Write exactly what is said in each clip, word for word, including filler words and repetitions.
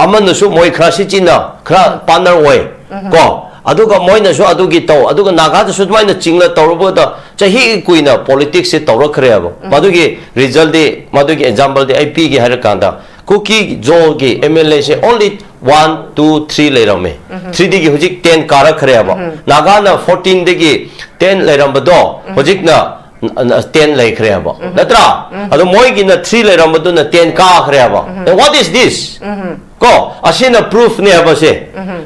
ꯑꯃꯅꯁꯨ ꯃꯣꯏ ꯈꯔ ꯁꯤꯆꯤꯟꯅ ꯈꯔ ꯄꯥꯔꯠꯅꯔ ꯑꯣꯏ ꯀꯣ, ꯑꯗꯨꯒ ꯃꯣꯏꯅꯁꯨ ꯑꯗꯨꯒꯤ ꯇꯧ, ꯑꯗꯨꯒ ꯅꯥꯒꯥꯗꯁꯨ ꯑꯗꯨꯃꯥꯏꯅ ꯆꯤꯡꯂ ꯇꯧꯔꯨꯕꯗ ꯆꯍꯤ ꯀꯨꯏꯅ ꯄꯣꯂꯤꯇꯤꯛꯁꯁꯦ ꯇꯧꯔꯛꯈ꯭ꯔꯦꯕ꯫ ꯃꯗꯨꯒꯤ ꯔꯤꯖꯜꯗꯤ, ꯃꯗꯨꯒꯤ ꯑꯦꯛꯖꯥꯝꯄꯜꯗꯤ ꯑꯩ ꯄꯤꯒꯦ ꯍꯥꯏꯔ ꯀꯥꯟꯗ, ꯀꯨꯀꯤ ꯖꯣꯒꯤ ꯑꯦꯝ ꯑꯦꯜ ꯑꯦꯁꯦ only one, two, three ꯂꯩꯔꯝꯃꯦ꯫ ꯊ꯭ꯔꯤꯗꯒꯤ ꯍꯧꯖꯤꯛ ꯇꯦꯟ ꯀꯥꯔꯛꯈ꯭ꯔꯦꯕ꯫ ꯅꯥꯒꯥꯅ ꯐꯣꯔꯇꯤꯟꯗꯒꯤ ꯇꯦꯟ ꯂꯩꯔꯝꯕꯗꯣ ꯍꯧꯖꯤꯛꯅ ꯇꯦꯟ ꯂꯩꯈ꯭ꯔꯦꯕ, ꯅꯠꯇ꯭ꯔꯥ? ꯑꯗꯣ ꯃꯣꯏꯒꯤꯅ ꯊ꯭ꯔꯤ ꯂꯩꯔꯝꯕꯗꯨꯅ ꯇꯦꯟ ꯀꯥꯈ꯭ꯔꯦꯕ꯫ And what is this? ꯀꯣ, ꯑꯁꯤꯅ ꯄ꯭ꯔꯨꯐꯅꯦ ꯍꯥꯏꯕꯁꯦ꯫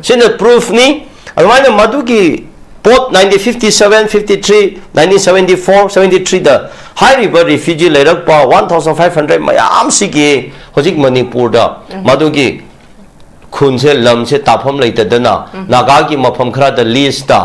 ꯁꯤꯅ ꯄ꯭ꯔꯨꯐꯅꯤ꯫ ꯑꯗꯨꯃꯥꯏꯅ ꯃꯗꯨꯒꯤ ꯄꯣꯠ nineteen fifty seven, fifty three, nineteen seventy four, seventy three ꯗ ꯍꯥꯏꯔꯤꯕ ꯔꯤꯐ꯭ꯌꯨꯖꯤ ꯂꯩꯔꯛꯄ one thousand five hundred ꯃꯌꯥꯝꯁꯤꯒꯤ ꯍꯧꯖꯤꯛ ꯃꯅꯤꯄꯨꯔꯗ ꯃꯗꯨꯒꯤ ꯈꯨꯟꯁꯦ, ꯂꯝꯁꯦ ꯇꯥꯐꯝ ꯂꯩꯇꯗꯅ ꯅꯥꯒꯥꯒꯤ ꯃꯐꯝ ꯈꯔꯗ ꯂꯤꯁꯇ,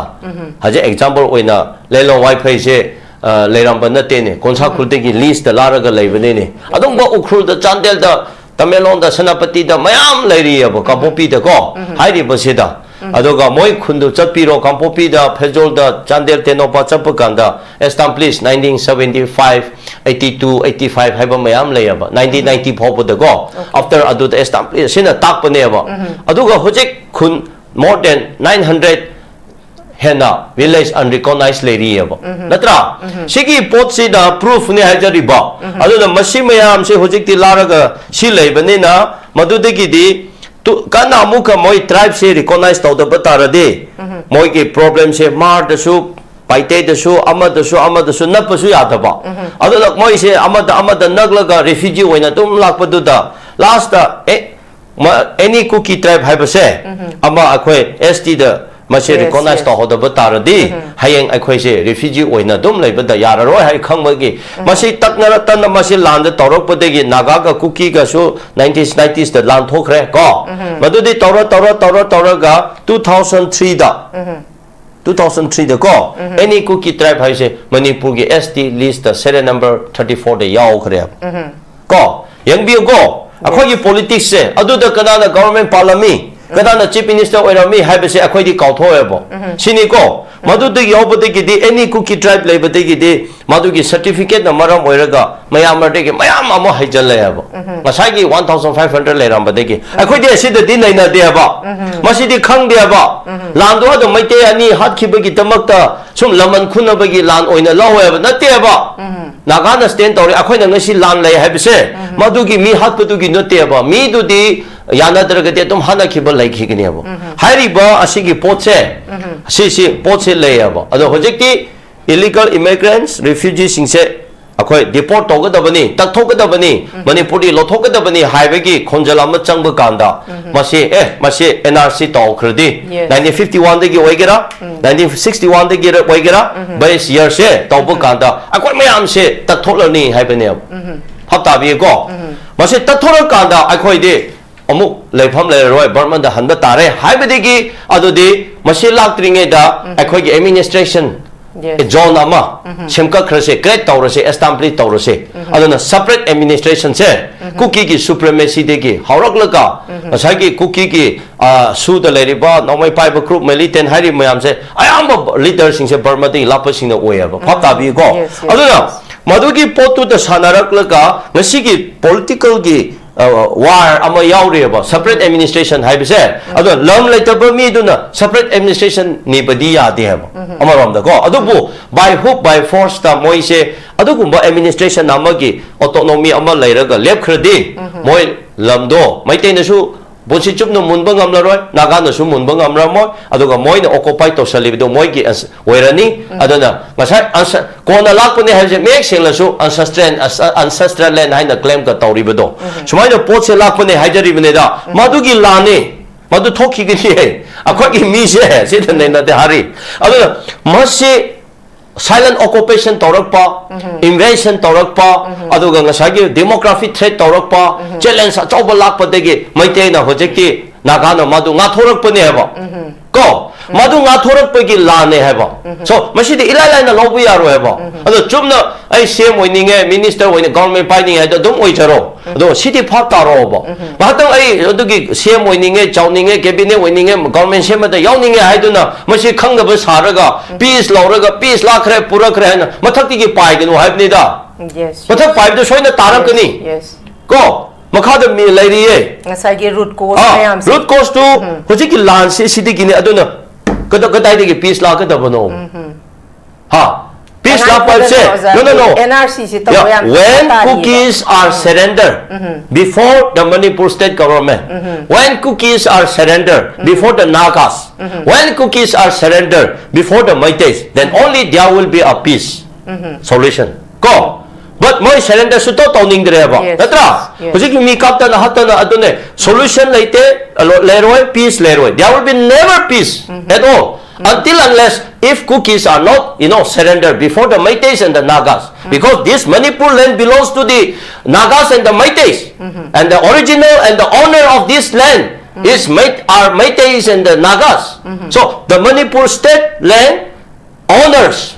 ꯍꯧꯖꯤꯛ ꯑꯦꯛꯖꯥꯝꯄꯜ ꯑꯣꯏꯅ ꯂꯦꯂꯣꯡ ꯋꯥꯏꯐꯩꯁꯦ, ꯑ, ꯂꯩꯔꯝꯕ ꯅꯠꯇꯦꯅꯦ, ꯀꯣꯟꯁꯥ ꯈꯨꯜꯗꯒꯤ ꯂꯤꯁꯇ ꯂꯥꯔꯒ ꯂꯩꯕꯅꯤꯅꯦ꯫ ꯑꯗꯨꯒꯨꯝꯕ ꯎꯈ꯭ꯔꯨꯜꯗ, ꯆꯥꯟꯗꯦꯜꯗ, ꯇꯃꯦꯡꯂꯣꯡꯗ, ꯁꯦꯅꯥꯄꯇꯤꯗ ꯃꯌꯥꯝ ꯂꯩꯔꯤꯑꯕ, ꯀꯥꯡꯄꯣꯛꯄꯤꯗꯀꯣ, ꯍꯥꯏꯔꯤꯕꯁꯤꯗ꯫ ꯑꯗꯨꯒ ꯃꯣꯏ ꯈꯨꯟꯗꯨ ꯆꯠꯄꯤꯔꯣ, ꯀꯥꯡꯄꯣꯛꯄꯤꯗ, ꯐꯦꯖꯣꯜꯗ, ꯆꯥꯟꯗꯦꯜ, ꯇꯦꯡꯅꯧꯄꯜ ꯆꯠꯄ ꯀꯥꯟꯗ, establish nineteen seventy five, eighty two, eighty five ꯍꯥꯏꯕ ꯃꯌꯥꯝ ꯂꯩꯌꯦꯕ, nineteen ninety ꯐꯥꯎꯕꯗꯀꯣ꯫ After ꯑꯗꯨꯗ establish, ꯁꯤꯅ ꯇꯥꯛꯄꯅꯦꯕ꯫ ꯑꯗꯨꯒ ꯍꯧꯖꯤꯛ ꯈꯨꯟ more than nine hundred ꯍꯦꯟꯅ village unrecognized ꯂꯩꯔꯤꯑꯕ, ꯅꯠꯇ꯭ꯔꯥ? ꯁꯤꯒꯤ ꯄꯣꯠꯁꯤꯅ ꯄ꯭ꯔꯨꯐꯅꯤ ꯍꯥꯏꯖꯔꯤꯕ꯫ ꯑꯗꯨꯅ ꯃꯁꯤ ꯃꯌꯥꯝꯁꯦ ꯍꯧꯖꯤꯛꯇꯤ ꯂꯥꯔꯒ ꯁꯤ ꯂꯩꯕꯅꯤꯅ, ꯃꯗꯨꯗꯒꯤꯗꯤ ꯇꯨ-, ꯀꯟꯅ ꯑꯃꯨꯛꯀ ꯃꯣꯏ ꯇ꯭ꯔꯥꯏꯕꯁꯦ ꯔꯤꯀꯣꯛꯅꯥꯏꯖ ꯇꯧꯗꯕ ꯇꯥꯔꯗꯤ, ꯃꯣꯏꯒꯤ ꯄ꯭ꯔꯣꯕ꯭ꯂꯦꯝꯁꯦ ꯃꯥꯔꯗꯁꯨ, ꯄꯥꯏꯇꯩꯗꯁꯨ, ꯑꯃꯗꯁꯨ, ꯑꯃꯗꯁꯨ ꯅꯞꯄꯁꯨ ꯌꯥꯗꯕ꯫ ꯑꯗꯨꯅ ꯃꯣꯏꯁꯦ ꯑꯃꯗ ꯑꯃꯗ ꯅꯛꯂꯒ ꯔꯤꯐ꯭ꯌꯨꯖꯤ ꯑꯣꯏꯅ ꯑꯗꯨꯝ ꯂꯥꯛꯄꯗꯨꯗ, ꯂꯥꯁꯇ ꯑꯦ, ꯃ-, any Kuki tribe ꯍꯥꯏꯕꯁꯦ ꯑꯃ ꯑꯩꯈꯣꯏ ꯑꯦꯁ ꯇꯤꯗ ꯃꯁꯦ ꯔꯤꯀꯣꯛꯅꯥꯏꯖ ꯇꯧꯍꯧꯗꯕ ꯇꯥꯔꯗꯤ, ꯍꯌꯦꯡ ꯑꯩꯈꯣꯏꯁꯦ ꯔꯤꯐ꯭ꯌꯨꯖꯤ ꯑꯣꯏꯅ ꯑꯗꯨꯝ ꯂꯩꯕꯗ ꯌꯥꯔꯔꯣꯏ ꯍꯥꯏ ꯈꯪꯕꯒꯤ, ꯃꯁꯤ ꯇꯛꯅꯔ ꯇꯟꯅ ꯃꯁꯤ ꯂꯥꯟꯗ ꯇꯧꯔꯛꯄꯗꯒꯤ ꯅꯥꯒꯥꯒ ꯀꯨꯀꯤꯒꯁꯨ nineteen nineties ꯇ ꯂꯥꯟ ꯊꯣꯛꯈ꯭ꯔꯦ ꯀꯣ꯫ ꯃꯗꯨꯗꯤ ꯇꯧꯔ, ꯇꯧꯔ, ꯇꯧꯔ, ꯇꯧꯔꯒ two thousand three ꯗ, two thousand three ꯗ ꯀꯣ, any Kuki tribe ꯍꯥꯏꯁꯦ ꯃꯅꯤꯄꯨꯔꯒꯤ S T list serial number thirty four ꯗ ꯌꯥꯎꯈ꯭ꯔꯦꯕ꯫ ꯀꯣ, ꯌꯦꯡꯕꯤꯌꯨꯀꯣ, ꯑꯩꯈꯣꯏꯒꯤ ꯄꯣꯂꯤꯇꯤꯛꯁꯁꯦ, ꯑꯗꯨꯗ ꯀꯅꯥꯅ ꯒꯚꯔꯟꯃꯦꯟ ꯄꯥꯜꯂꯝꯃꯤ, ꯀꯅꯥꯅ ꯆꯤꯐ ꯃꯤꯅꯤꯁꯇꯔ ꯑꯣꯏꯔꯝꯃꯤ ꯍꯥꯏꯕꯁꯦ ꯑꯩꯈꯣꯏꯗꯤ ꯀꯥꯎꯊꯣꯛꯑꯦꯕ꯫ ꯁꯤꯅꯤꯀꯣ, ꯃꯗꯨꯗꯒꯤ ꯌꯥꯎꯕꯗꯒꯤꯗꯤ ꯑꯦꯅꯤ ꯀꯨꯀꯤ ꯇ꯭ꯔꯥꯏꯕ ꯂꯩꯕꯗꯒꯤꯗꯤ ꯃꯗꯨꯒꯤ ꯁꯔꯇꯤꯐꯤꯀꯦꯠꯅ ꯃꯔꯝ ꯑꯣꯏꯔꯒ ꯃꯌꯥꯝ ꯑꯗꯒꯤ ꯃꯌꯥꯝ ꯑꯃ ꯍꯩꯖꯜꯂꯛꯑꯦꯕ꯫ ꯉꯁꯥꯏꯒꯤ ꯋꯥꯟ ꯊꯥꯎꯖꯟ ꯐꯥꯏꯚ ꯍꯟꯗ꯭ꯔꯦꯗ ꯂꯩꯔꯝꯕꯗꯒꯤ ꯑꯩꯈꯣꯏꯗꯤ ꯑꯁꯤꯗꯗꯤ ꯅꯩꯅꯗꯦꯕ꯫ ꯃꯁꯤꯗꯤ ꯈꯪꯗꯦꯕ꯫ ꯂꯥꯟꯗꯣ ꯑꯗꯨꯝ ꯃꯩꯇꯩ ꯑꯅꯤ ꯍꯥꯠꯈꯤꯕꯒꯤꯗꯃꯛꯇ ꯁꯨꯝ ꯂꯃꯟ ꯈꯨꯅꯕꯒꯤ ꯂꯥꯟ ꯑꯣꯏꯅ ꯂꯧꯋꯦꯕ ꯅꯠꯇꯦꯕ꯫ ꯅꯥꯒꯥꯅ ꯁ꯭ꯇꯦꯟ ꯇꯧꯔꯦ, ꯑꯩꯈꯣꯏꯅ ꯉꯁꯤ ꯂꯥꯟ ꯂꯩ ꯍꯥꯏꯕꯁꯦ ꯃꯗꯨꯒꯤ ꯃꯤ ꯍꯥꯠꯄꯗꯨꯒꯤ ꯅꯠꯇꯦꯕ, ꯃꯤꯗꯨꯗꯤ ꯌꯥꯅꯗ꯭ꯔꯒꯗꯤ ꯑꯗꯨꯝ ꯍꯥꯠꯅꯈꯤꯕ ꯂꯩꯈꯤꯒꯅꯦꯕ꯫ ꯍꯥꯏꯔꯤꯕ ꯑꯁꯤꯒꯤ ꯄꯣꯠꯁꯦ, ꯁꯤꯁꯤ ꯄꯣꯠꯁꯦ ꯂꯩꯌꯦꯕ꯫ ꯑꯗꯣ ꯍꯧꯖꯤꯛꯇꯤ illegal immigrants, refugeeꯁꯤꯡꯁꯦ ꯑꯩꯈꯣꯏ deport ꯇꯧꯒꯗꯕꯅꯤ, ꯇꯛꯊꯣꯛꯀꯗꯕꯅꯤ, ꯃꯅꯤꯄꯨꯔꯗꯤ ꯂꯧꯊꯣꯛꯀꯗꯕꯅꯤ ꯍꯥꯏꯕꯒꯤ ꯈꯣꯟꯖꯦꯜ ꯑꯃ ꯆꯪꯕ ꯀꯥꯟꯗ, ꯃꯁꯤ, ꯑꯦ, ꯃꯁꯤ NRC ꯇꯧꯈ꯭ꯔꯗꯤ, Yes. ꯅꯥꯏꯟꯇꯤꯟ ꯐꯤꯐꯇꯤ ꯋꯥꯟꯗꯒꯤ ꯑꯣꯏꯒꯦꯔꯥ, ꯅꯥꯏꯟꯇꯤꯟ ꯁꯤꯛꯁꯇꯤ ꯋꯥꯟꯗꯒꯤ ꯑꯣꯏꯒꯦꯔꯥ, base yearꯁꯦ ꯇꯧꯕ ꯀꯥꯟꯗ ꯑꯩꯈꯣꯏ ꯃꯌꯥꯝꯁꯦ ꯇꯛꯊꯣꯛꯂꯅꯤ ꯍꯥꯏꯕꯅꯦꯕ꯫ ꯚꯥꯞ ꯇꯥꯕꯤꯌꯦꯀꯣ? ꯃꯁꯤ ꯇꯛꯊꯣꯔꯀꯥꯟꯗ ꯑꯩꯈꯣꯏꯗꯤ ꯑꯃꯨꯛ ꯂꯩꯐꯝ ꯂꯩꯔꯔꯣꯏ, ꯕꯔꯃꯟꯗ ꯍꯟꯕ ꯇꯥꯔꯦ ꯍꯥꯏꯕꯗꯒꯤ, ꯑꯗꯨꯗꯤ ꯃꯁꯤ ꯂꯥꯛꯇ꯭ꯔꯤꯉꯩꯗ ꯑꯩꯈꯣꯏꯒꯤ administration Yes. zone ꯑꯃ ꯁꯦꯝꯒꯠꯈ꯭ꯔꯁꯦ, create ꯇꯧꯔꯁꯦ, establish ꯇꯧꯔꯁꯦ꯫ ꯑꯗꯨꯅ separate administrationꯁꯦ ꯀꯨꯀꯤꯒꯤ supremacyꯗꯒꯤ ꯍꯧꯔꯛꯂꯒ ꯉꯁꯥꯏꯒꯤ ꯀꯨꯀꯤꯒꯤ, ꯑ, ꯁꯨꯗ ꯂꯩꯔꯤꯕ ꯅꯣꯡꯃꯩ ꯄꯥꯏꯕ group, militant ꯍꯥꯏꯔꯤꯕ ꯃꯌꯥꯝꯁꯦ ꯑꯌꯥꯝꯕ leaderꯁꯤꯡꯁꯦ ꯕꯔꯃꯗꯒꯤ ꯂꯥꯛꯄꯁꯤꯡꯅ ꯑꯣꯏꯌꯦꯕ꯫ ꯚꯥꯞ ꯇꯥꯕꯤꯀꯣ? Yes, yes. ꯑꯗꯨꯅ ꯃꯗꯨꯒꯤ ꯄꯣꯠꯇꯨꯗ ꯁꯥꯟꯅꯔꯛꯂꯒ ꯉꯁꯤꯒꯤ politicalꯒꯤ, ꯑ, war ꯑꯃ ꯌꯥꯎꯔꯤꯑꯕ, separate administration ꯍꯥꯏꯕꯁꯦ꯫ ꯑꯗꯣ ꯂꯝ ꯂꯩꯇꯕ ꯃꯤꯗꯨꯅ separate administration ꯅꯤꯕꯗꯤ ꯌꯥꯗꯦ ꯍꯥꯏꯕ ꯑꯃꯔꯣꯝꯗꯀꯣ꯫ ꯑꯗꯨꯕꯨ by hook by forceꯇ ꯃꯣꯏꯁꯦ ꯑꯗꯨꯒꯨꯝꯕ administration ꯑꯃꯒꯤ autonomy ꯑꯃ ꯂꯩꯔꯒ ꯂꯦꯞꯈ꯭ꯔꯗꯤ ꯃꯣꯏ ꯂꯝꯗꯣ ꯃꯩꯇꯩꯅꯁꯨ ꯄꯨꯟꯁꯤ ꯆꯨꯞꯅ ꯃꯨꯟꯕ ꯉꯝꯂꯔꯣꯏ, ꯅꯥꯒꯥꯅꯁꯨ ꯃꯨꯟꯕ ꯉꯝꯂꯝꯃꯣꯏ, ꯑꯗꯨꯒ ꯃꯣꯏꯅ occupy ꯇꯧꯁꯜꯂꯤꯕꯗꯣ ꯃꯣꯏꯒꯤ ꯑꯁ-, ꯑꯣꯏꯔꯅꯤ꯫ ꯑꯗꯨꯅ ꯉꯁꯥꯏ ꯑꯟꯁ-, ꯀꯣꯟꯅ ꯂꯥꯛꯄꯅꯦ ꯍꯥꯏꯕꯁꯦ ꯃꯌꯦꯛ ꯁꯦꯡꯅꯁꯨ ancestral, ancestral land ꯍꯥꯏꯅ claimꯒ ꯇꯧꯔꯤꯕꯗꯣ, ꯁꯨꯃꯥꯏꯅ ꯄꯣꯠꯁꯦ ꯂꯥꯛꯄꯅꯦ ꯍꯥꯏꯖꯔꯤꯕꯅꯤꯗ, ꯃꯗꯨꯒꯤ ꯂꯥꯟꯅꯤ, ꯃꯗꯨ ꯊꯣꯛꯈꯤꯒꯅꯤ꯫ ꯑꯩꯈꯣꯏꯒꯤ ꯃꯤꯁꯦ ꯁꯤꯗ ꯅꯩꯅꯗꯦ ꯍꯥꯏꯔꯤ꯫ ꯑꯗꯨꯅ ꯃꯁꯤ silent occupation ꯇꯧꯔꯛꯄ, invasion ꯇꯧꯔꯛꯄ, ꯑꯗꯨꯒ ꯉꯁꯥꯏꯒꯤ demography threat ꯇꯧꯔꯛꯄ, challenge ꯑꯆꯧꯕ ꯂꯥꯛꯄꯗꯒꯤ ꯃꯩꯇꯩꯅ ꯍꯧꯖꯤꯛꯇꯤ ꯅꯥꯒꯥꯅ ꯃꯗꯨ ꯉꯥꯛꯊꯣꯔꯛꯄꯅꯦꯕ꯫ ꯀꯣ? ꯃꯗꯨ ꯉꯥꯛꯊꯣꯔꯛꯄꯒꯤ ꯂꯥꯟꯅꯦ ꯍꯥꯏꯕ꯫ So ꯃꯁꯤꯗꯤ ꯏꯂꯥꯏ ꯂꯥꯏꯅ ꯂꯧꯕ ꯌꯥꯔꯣꯏ ꯍꯥꯏꯕ꯫ ꯑꯗꯣ ꯆꯨꯝꯅ ꯑꯩ ꯁꯤ ꯑꯦꯝ ꯑꯣꯏꯅꯤꯡꯉꯦ, ꯃꯤꯅꯤꯁꯇꯔ ꯑꯣꯏꯅꯤꯡꯉꯦ, ꯒꯚꯔꯟꯃꯦꯟ ꯄꯥꯏꯅꯤꯡꯉꯦ ꯍꯥꯏꯗꯣ ꯑꯗꯨꯝ ꯑꯣꯏꯖꯔꯣ꯫ ꯑꯗꯣ ꯁꯤꯗꯤ ꯚꯥꯞ ꯇꯥꯔꯣꯕ꯫ ꯉꯥꯏꯍꯥꯛꯇꯪ ꯑꯩ ꯑꯗꯨꯒꯤ ꯁꯤ ꯑꯦꯝ ꯑꯣꯏꯅꯤꯡꯉꯦ, ꯆꯥꯎꯅꯤꯡꯉꯦ, ꯀꯦꯕꯤꯅꯦꯠ ꯑꯣꯏꯅꯤꯡꯉꯦ, ꯒꯚꯔꯟꯃꯦꯟ ꯁꯦꯝꯕꯗ ꯌꯥꯎꯅꯤꯡꯉꯦ ꯍꯥꯏꯗꯨꯅ ꯃꯁꯤ ꯈꯪꯗꯕ ꯁꯥꯔꯒ ꯄꯤꯁ ꯂꯧꯔꯒ ꯄꯤꯁ ꯂꯥꯛꯈ꯭ꯔꯦ, ꯄꯨꯔꯛꯈ꯭ꯔꯦ ꯍꯥꯏꯅ ꯃꯊꯛꯇꯒꯤ ꯄꯥꯏꯒꯅꯨ ꯍꯥꯏꯕꯅꯤꯗ꯫ Yes. ꯃꯊꯛ ꯄꯥꯏꯕꯗꯣ ꯁꯣꯏꯅ ꯇꯥꯔꯛꯀꯅꯤ꯫ Yes. ꯀꯣ, ꯃꯈꯥꯗ ꯃꯤ ꯂꯩꯔꯤꯌꯦ꯫ ꯉꯁꯥꯏꯒꯤ root cause ꯃꯌꯥꯝꯁꯦ꯫ Root cause ꯇꯨ ꯍꯧꯖꯤꯛꯀꯤ ꯂꯥꯟꯁꯤ ꯁꯤꯗꯒꯤꯅꯤ꯫ ꯑꯗꯨꯅ ꯀꯗ-, ꯀꯗꯥꯏꯗꯒꯤ ꯄꯤꯁ ꯂꯥꯛꯀꯗꯕꯅꯣ? ꯍꯥ? ꯄꯤꯁ ꯂꯥꯛꯄ ꯍꯥꯏꯕꯁꯦ, no, no, no. N R C ꯁꯤ ꯇꯧꯕ Yeah, ꯌꯥꯝ when ꯇꯥꯔꯤꯕ꯫ Kukis are surrender before the Manipur state government, when Kukis are surrender before the Nagas, when Kukis are surrender before the Meiteis, then only there will be a peace solution. ꯀꯣ? But ꯃꯣꯏ surrender ꯁꯨꯇꯧ ꯇꯧꯅꯤꯡꯗ꯭ꯔꯦꯕ꯫ Yes, ꯅꯠꯇ꯭ꯔꯥ? yes. ꯍꯧꯖꯤꯛꯀꯤ ꯃꯤ ꯀꯥꯞꯇꯅ ꯍꯥꯠꯇꯅ ꯑꯗꯨꯅꯦ, solution ꯂꯩꯇꯦ, ꯂꯩꯔꯣꯏ, peace ꯂꯩꯔꯣꯏ꯫ There will be never peace at all. Until unless if Kukis are not, you know, surrender before the Meiteis and the Nagas. Because this Manipur land belongs to the Nagas and the Meiteis. And the original and the owner of this land is Meit-, are Meiteis and the Nagas. So the Manipur state land owners,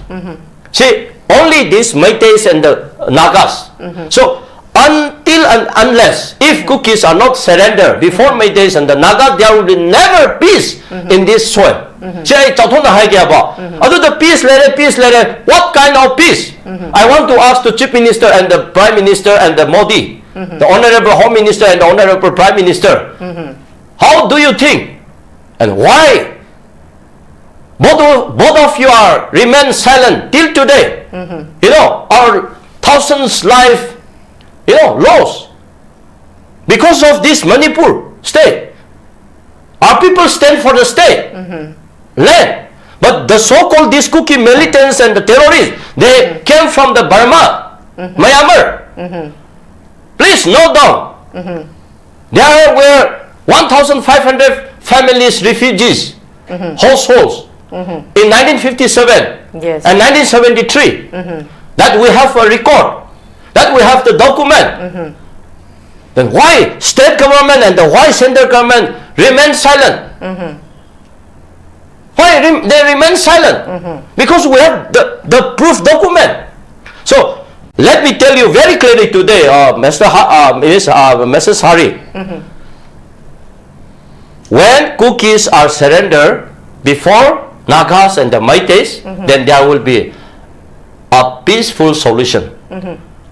see, only these Meiteis and the Nagas. So until and unless if Kukis are not surrender before Meiteis and the Nagas, there will be never peace in this soil. ꯁꯤ ꯑꯩ ꯆꯥꯎꯊꯣꯛꯅ ꯍꯥꯏꯒꯦꯕ꯫ ꯑꯗꯨꯗ peace ꯂꯩꯔꯦ, peace ꯂꯩꯔꯦ, what kind of peace? I want to ask the Chief Minister and the Prime Minister and the Modi, the Honorable Home Minister and the Honorable Prime Minister, how do you think? And why both of, both of you are remain silent till today? You know, our thousands life, you know, lost because of this Manipur state. Our people stand for the state land. But the so-called these Kuki militants and the terrorists, they came from the Burma, Myanmar. Please note down. There were one thousand five hundred families, refugees, households in nineteen fifty-seven Yes. and nineteen seventy-three. That we have a record, that we have the document. Then why state government and the why central government remain silent? Why rem- they remain silent? Because we have the, the proof document. So let me tell you very clearly today, uh, Mister Ha- uh, Miss, uh, Missus Hari. When Kukis are surrendered before Nagas and the Meiteis, then there will be a peaceful solution.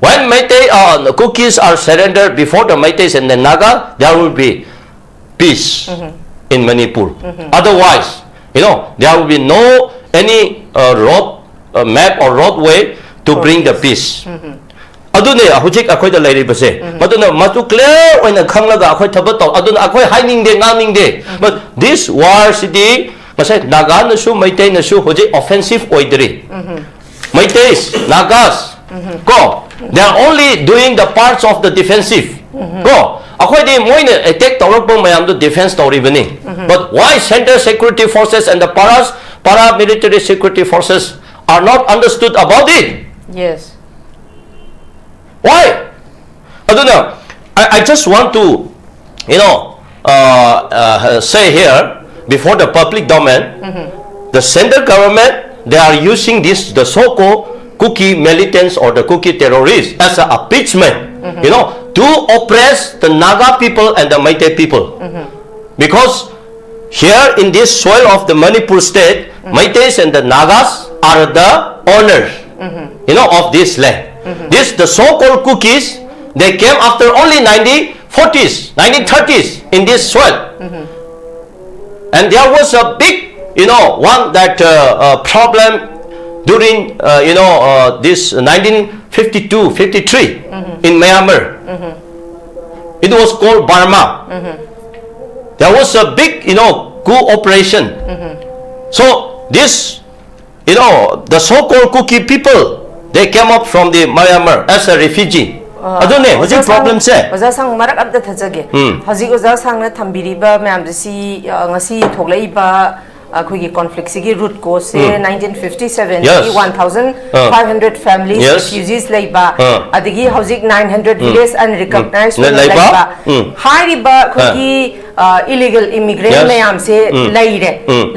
When Meitei, uh, Kukis are surrendered before the Meiteis and the Naga, there will be peace in Manipur. Otherwise, you know, there will be no any uh, road uh, map or roadway to bring the peace. ꯑꯗꯨꯅꯦ ꯍꯧꯖꯤꯛ ꯑꯩꯈꯣꯏꯗ ꯂꯩꯔꯤꯕꯁꯦ꯫ ꯃꯗꯨꯅ ꯃꯗꯨ clear ꯑꯣꯏꯅ ꯈꯪꯂꯒ ꯑꯩꯈꯣꯏ ꯊꯕꯛ ꯇꯧ꯫ ꯑꯗꯨꯅ ꯑꯩꯈꯣꯏ ꯍꯥꯏꯅꯤꯡꯗꯦ, ꯉꯥꯡꯅꯤꯡꯗꯦ꯫ But this war ꯁꯤꯗꯤ ꯉꯁꯥꯏ ꯅꯥꯒꯥꯅꯁꯨ ꯃꯩꯇꯩꯅꯁꯨ ꯍꯧꯖꯤꯛ offensive ꯑꯣꯏꯗ꯭ꯔꯤ꯫ Meiteis, Nagas, ꯀꯣ, they are only doing the parts of the defensive. ꯀꯣ, ꯑꯩꯈꯣꯏꯗꯤ ꯃꯣꯏꯅ attack ꯇꯧꯔꯛꯄ ꯃꯌꯥꯝꯗꯣ defense ꯇꯧꯔꯤꯕꯅꯤ꯫ But why Central Security Forces and the paras, paramilitary security forces are not understood about it? Yes. Why? ꯑꯗꯨꯅ, I, I just want to, you know, uh, uh, say here before the public domain, the central government, they are using this, the so-called Kuki militants or the Kuki terrorists as an appeasement, you know, to oppress the Naga people and the Meitei people. Because here in this soil of the Manipur state, Meiteis and the Nagas are the owners, you know, of this land. This, the so-called Kukis, they came after only nineteen forties, nineteen thirties in this soil. And there was a big, you know, one that uh, uh, problem during, uh, you know, uh, this nineteen fifty-two fifty-three in Myanmar. It was called Burma. There was a big, you know, coup operation. So this, you know, the so-called Kuki people, they came up from the Myanmar as a refugee. ꯑꯗꯨꯅꯦ ꯍꯧꯖꯤꯛ problemꯁꯦ꯫ ꯑꯣꯖꯥ ꯁꯥꯡ ꯃꯔꯛ ꯑꯝꯇ ꯊꯠꯆꯒꯦ꯫ ꯎꯝ꯫ ꯍꯧꯖꯤꯛ ꯑꯣꯖꯥ ꯁꯥꯡꯅ ꯊꯝꯕꯤꯔꯤꯕ ꯃꯌꯥꯝꯁꯦ ꯁꯤ ꯑ, ꯉꯁꯤ ꯊꯣꯛꯂꯛꯏꯕ ꯑꯩꯈꯣꯏꯒꯤ ꯀꯣꯟꯐ꯭ꯂꯤꯛꯁꯤꯒꯤ ꯔꯨꯠ ꯀꯣꯁꯁꯦ ꯅꯥꯏꯟꯇꯤꯟ ꯐꯤꯐꯇꯤ ꯁꯦꯚꯦꯟꯗꯒꯤ one thousand five hundred families refugees ꯂꯩꯕ, ꯑꯗꯒꯤ ꯍꯧꯖꯤꯛ ꯅꯥꯏꯟ ꯍꯟꯗ꯭ꯔꯦꯠ ꯚꯤꯂꯦꯖ ꯑꯟꯔꯤꯀꯛꯅꯥꯏꯖ ꯑꯣꯏꯅ ꯂꯩꯕ꯫ ꯍꯥꯏꯔꯤꯕ ꯑꯩꯈꯣꯏꯒꯤ ꯏꯂꯤꯒꯦꯜ ꯏꯃꯤꯒ꯭ꯔꯦꯟ ꯃꯌꯥꯝꯁꯦ ꯂꯩꯔꯦ꯫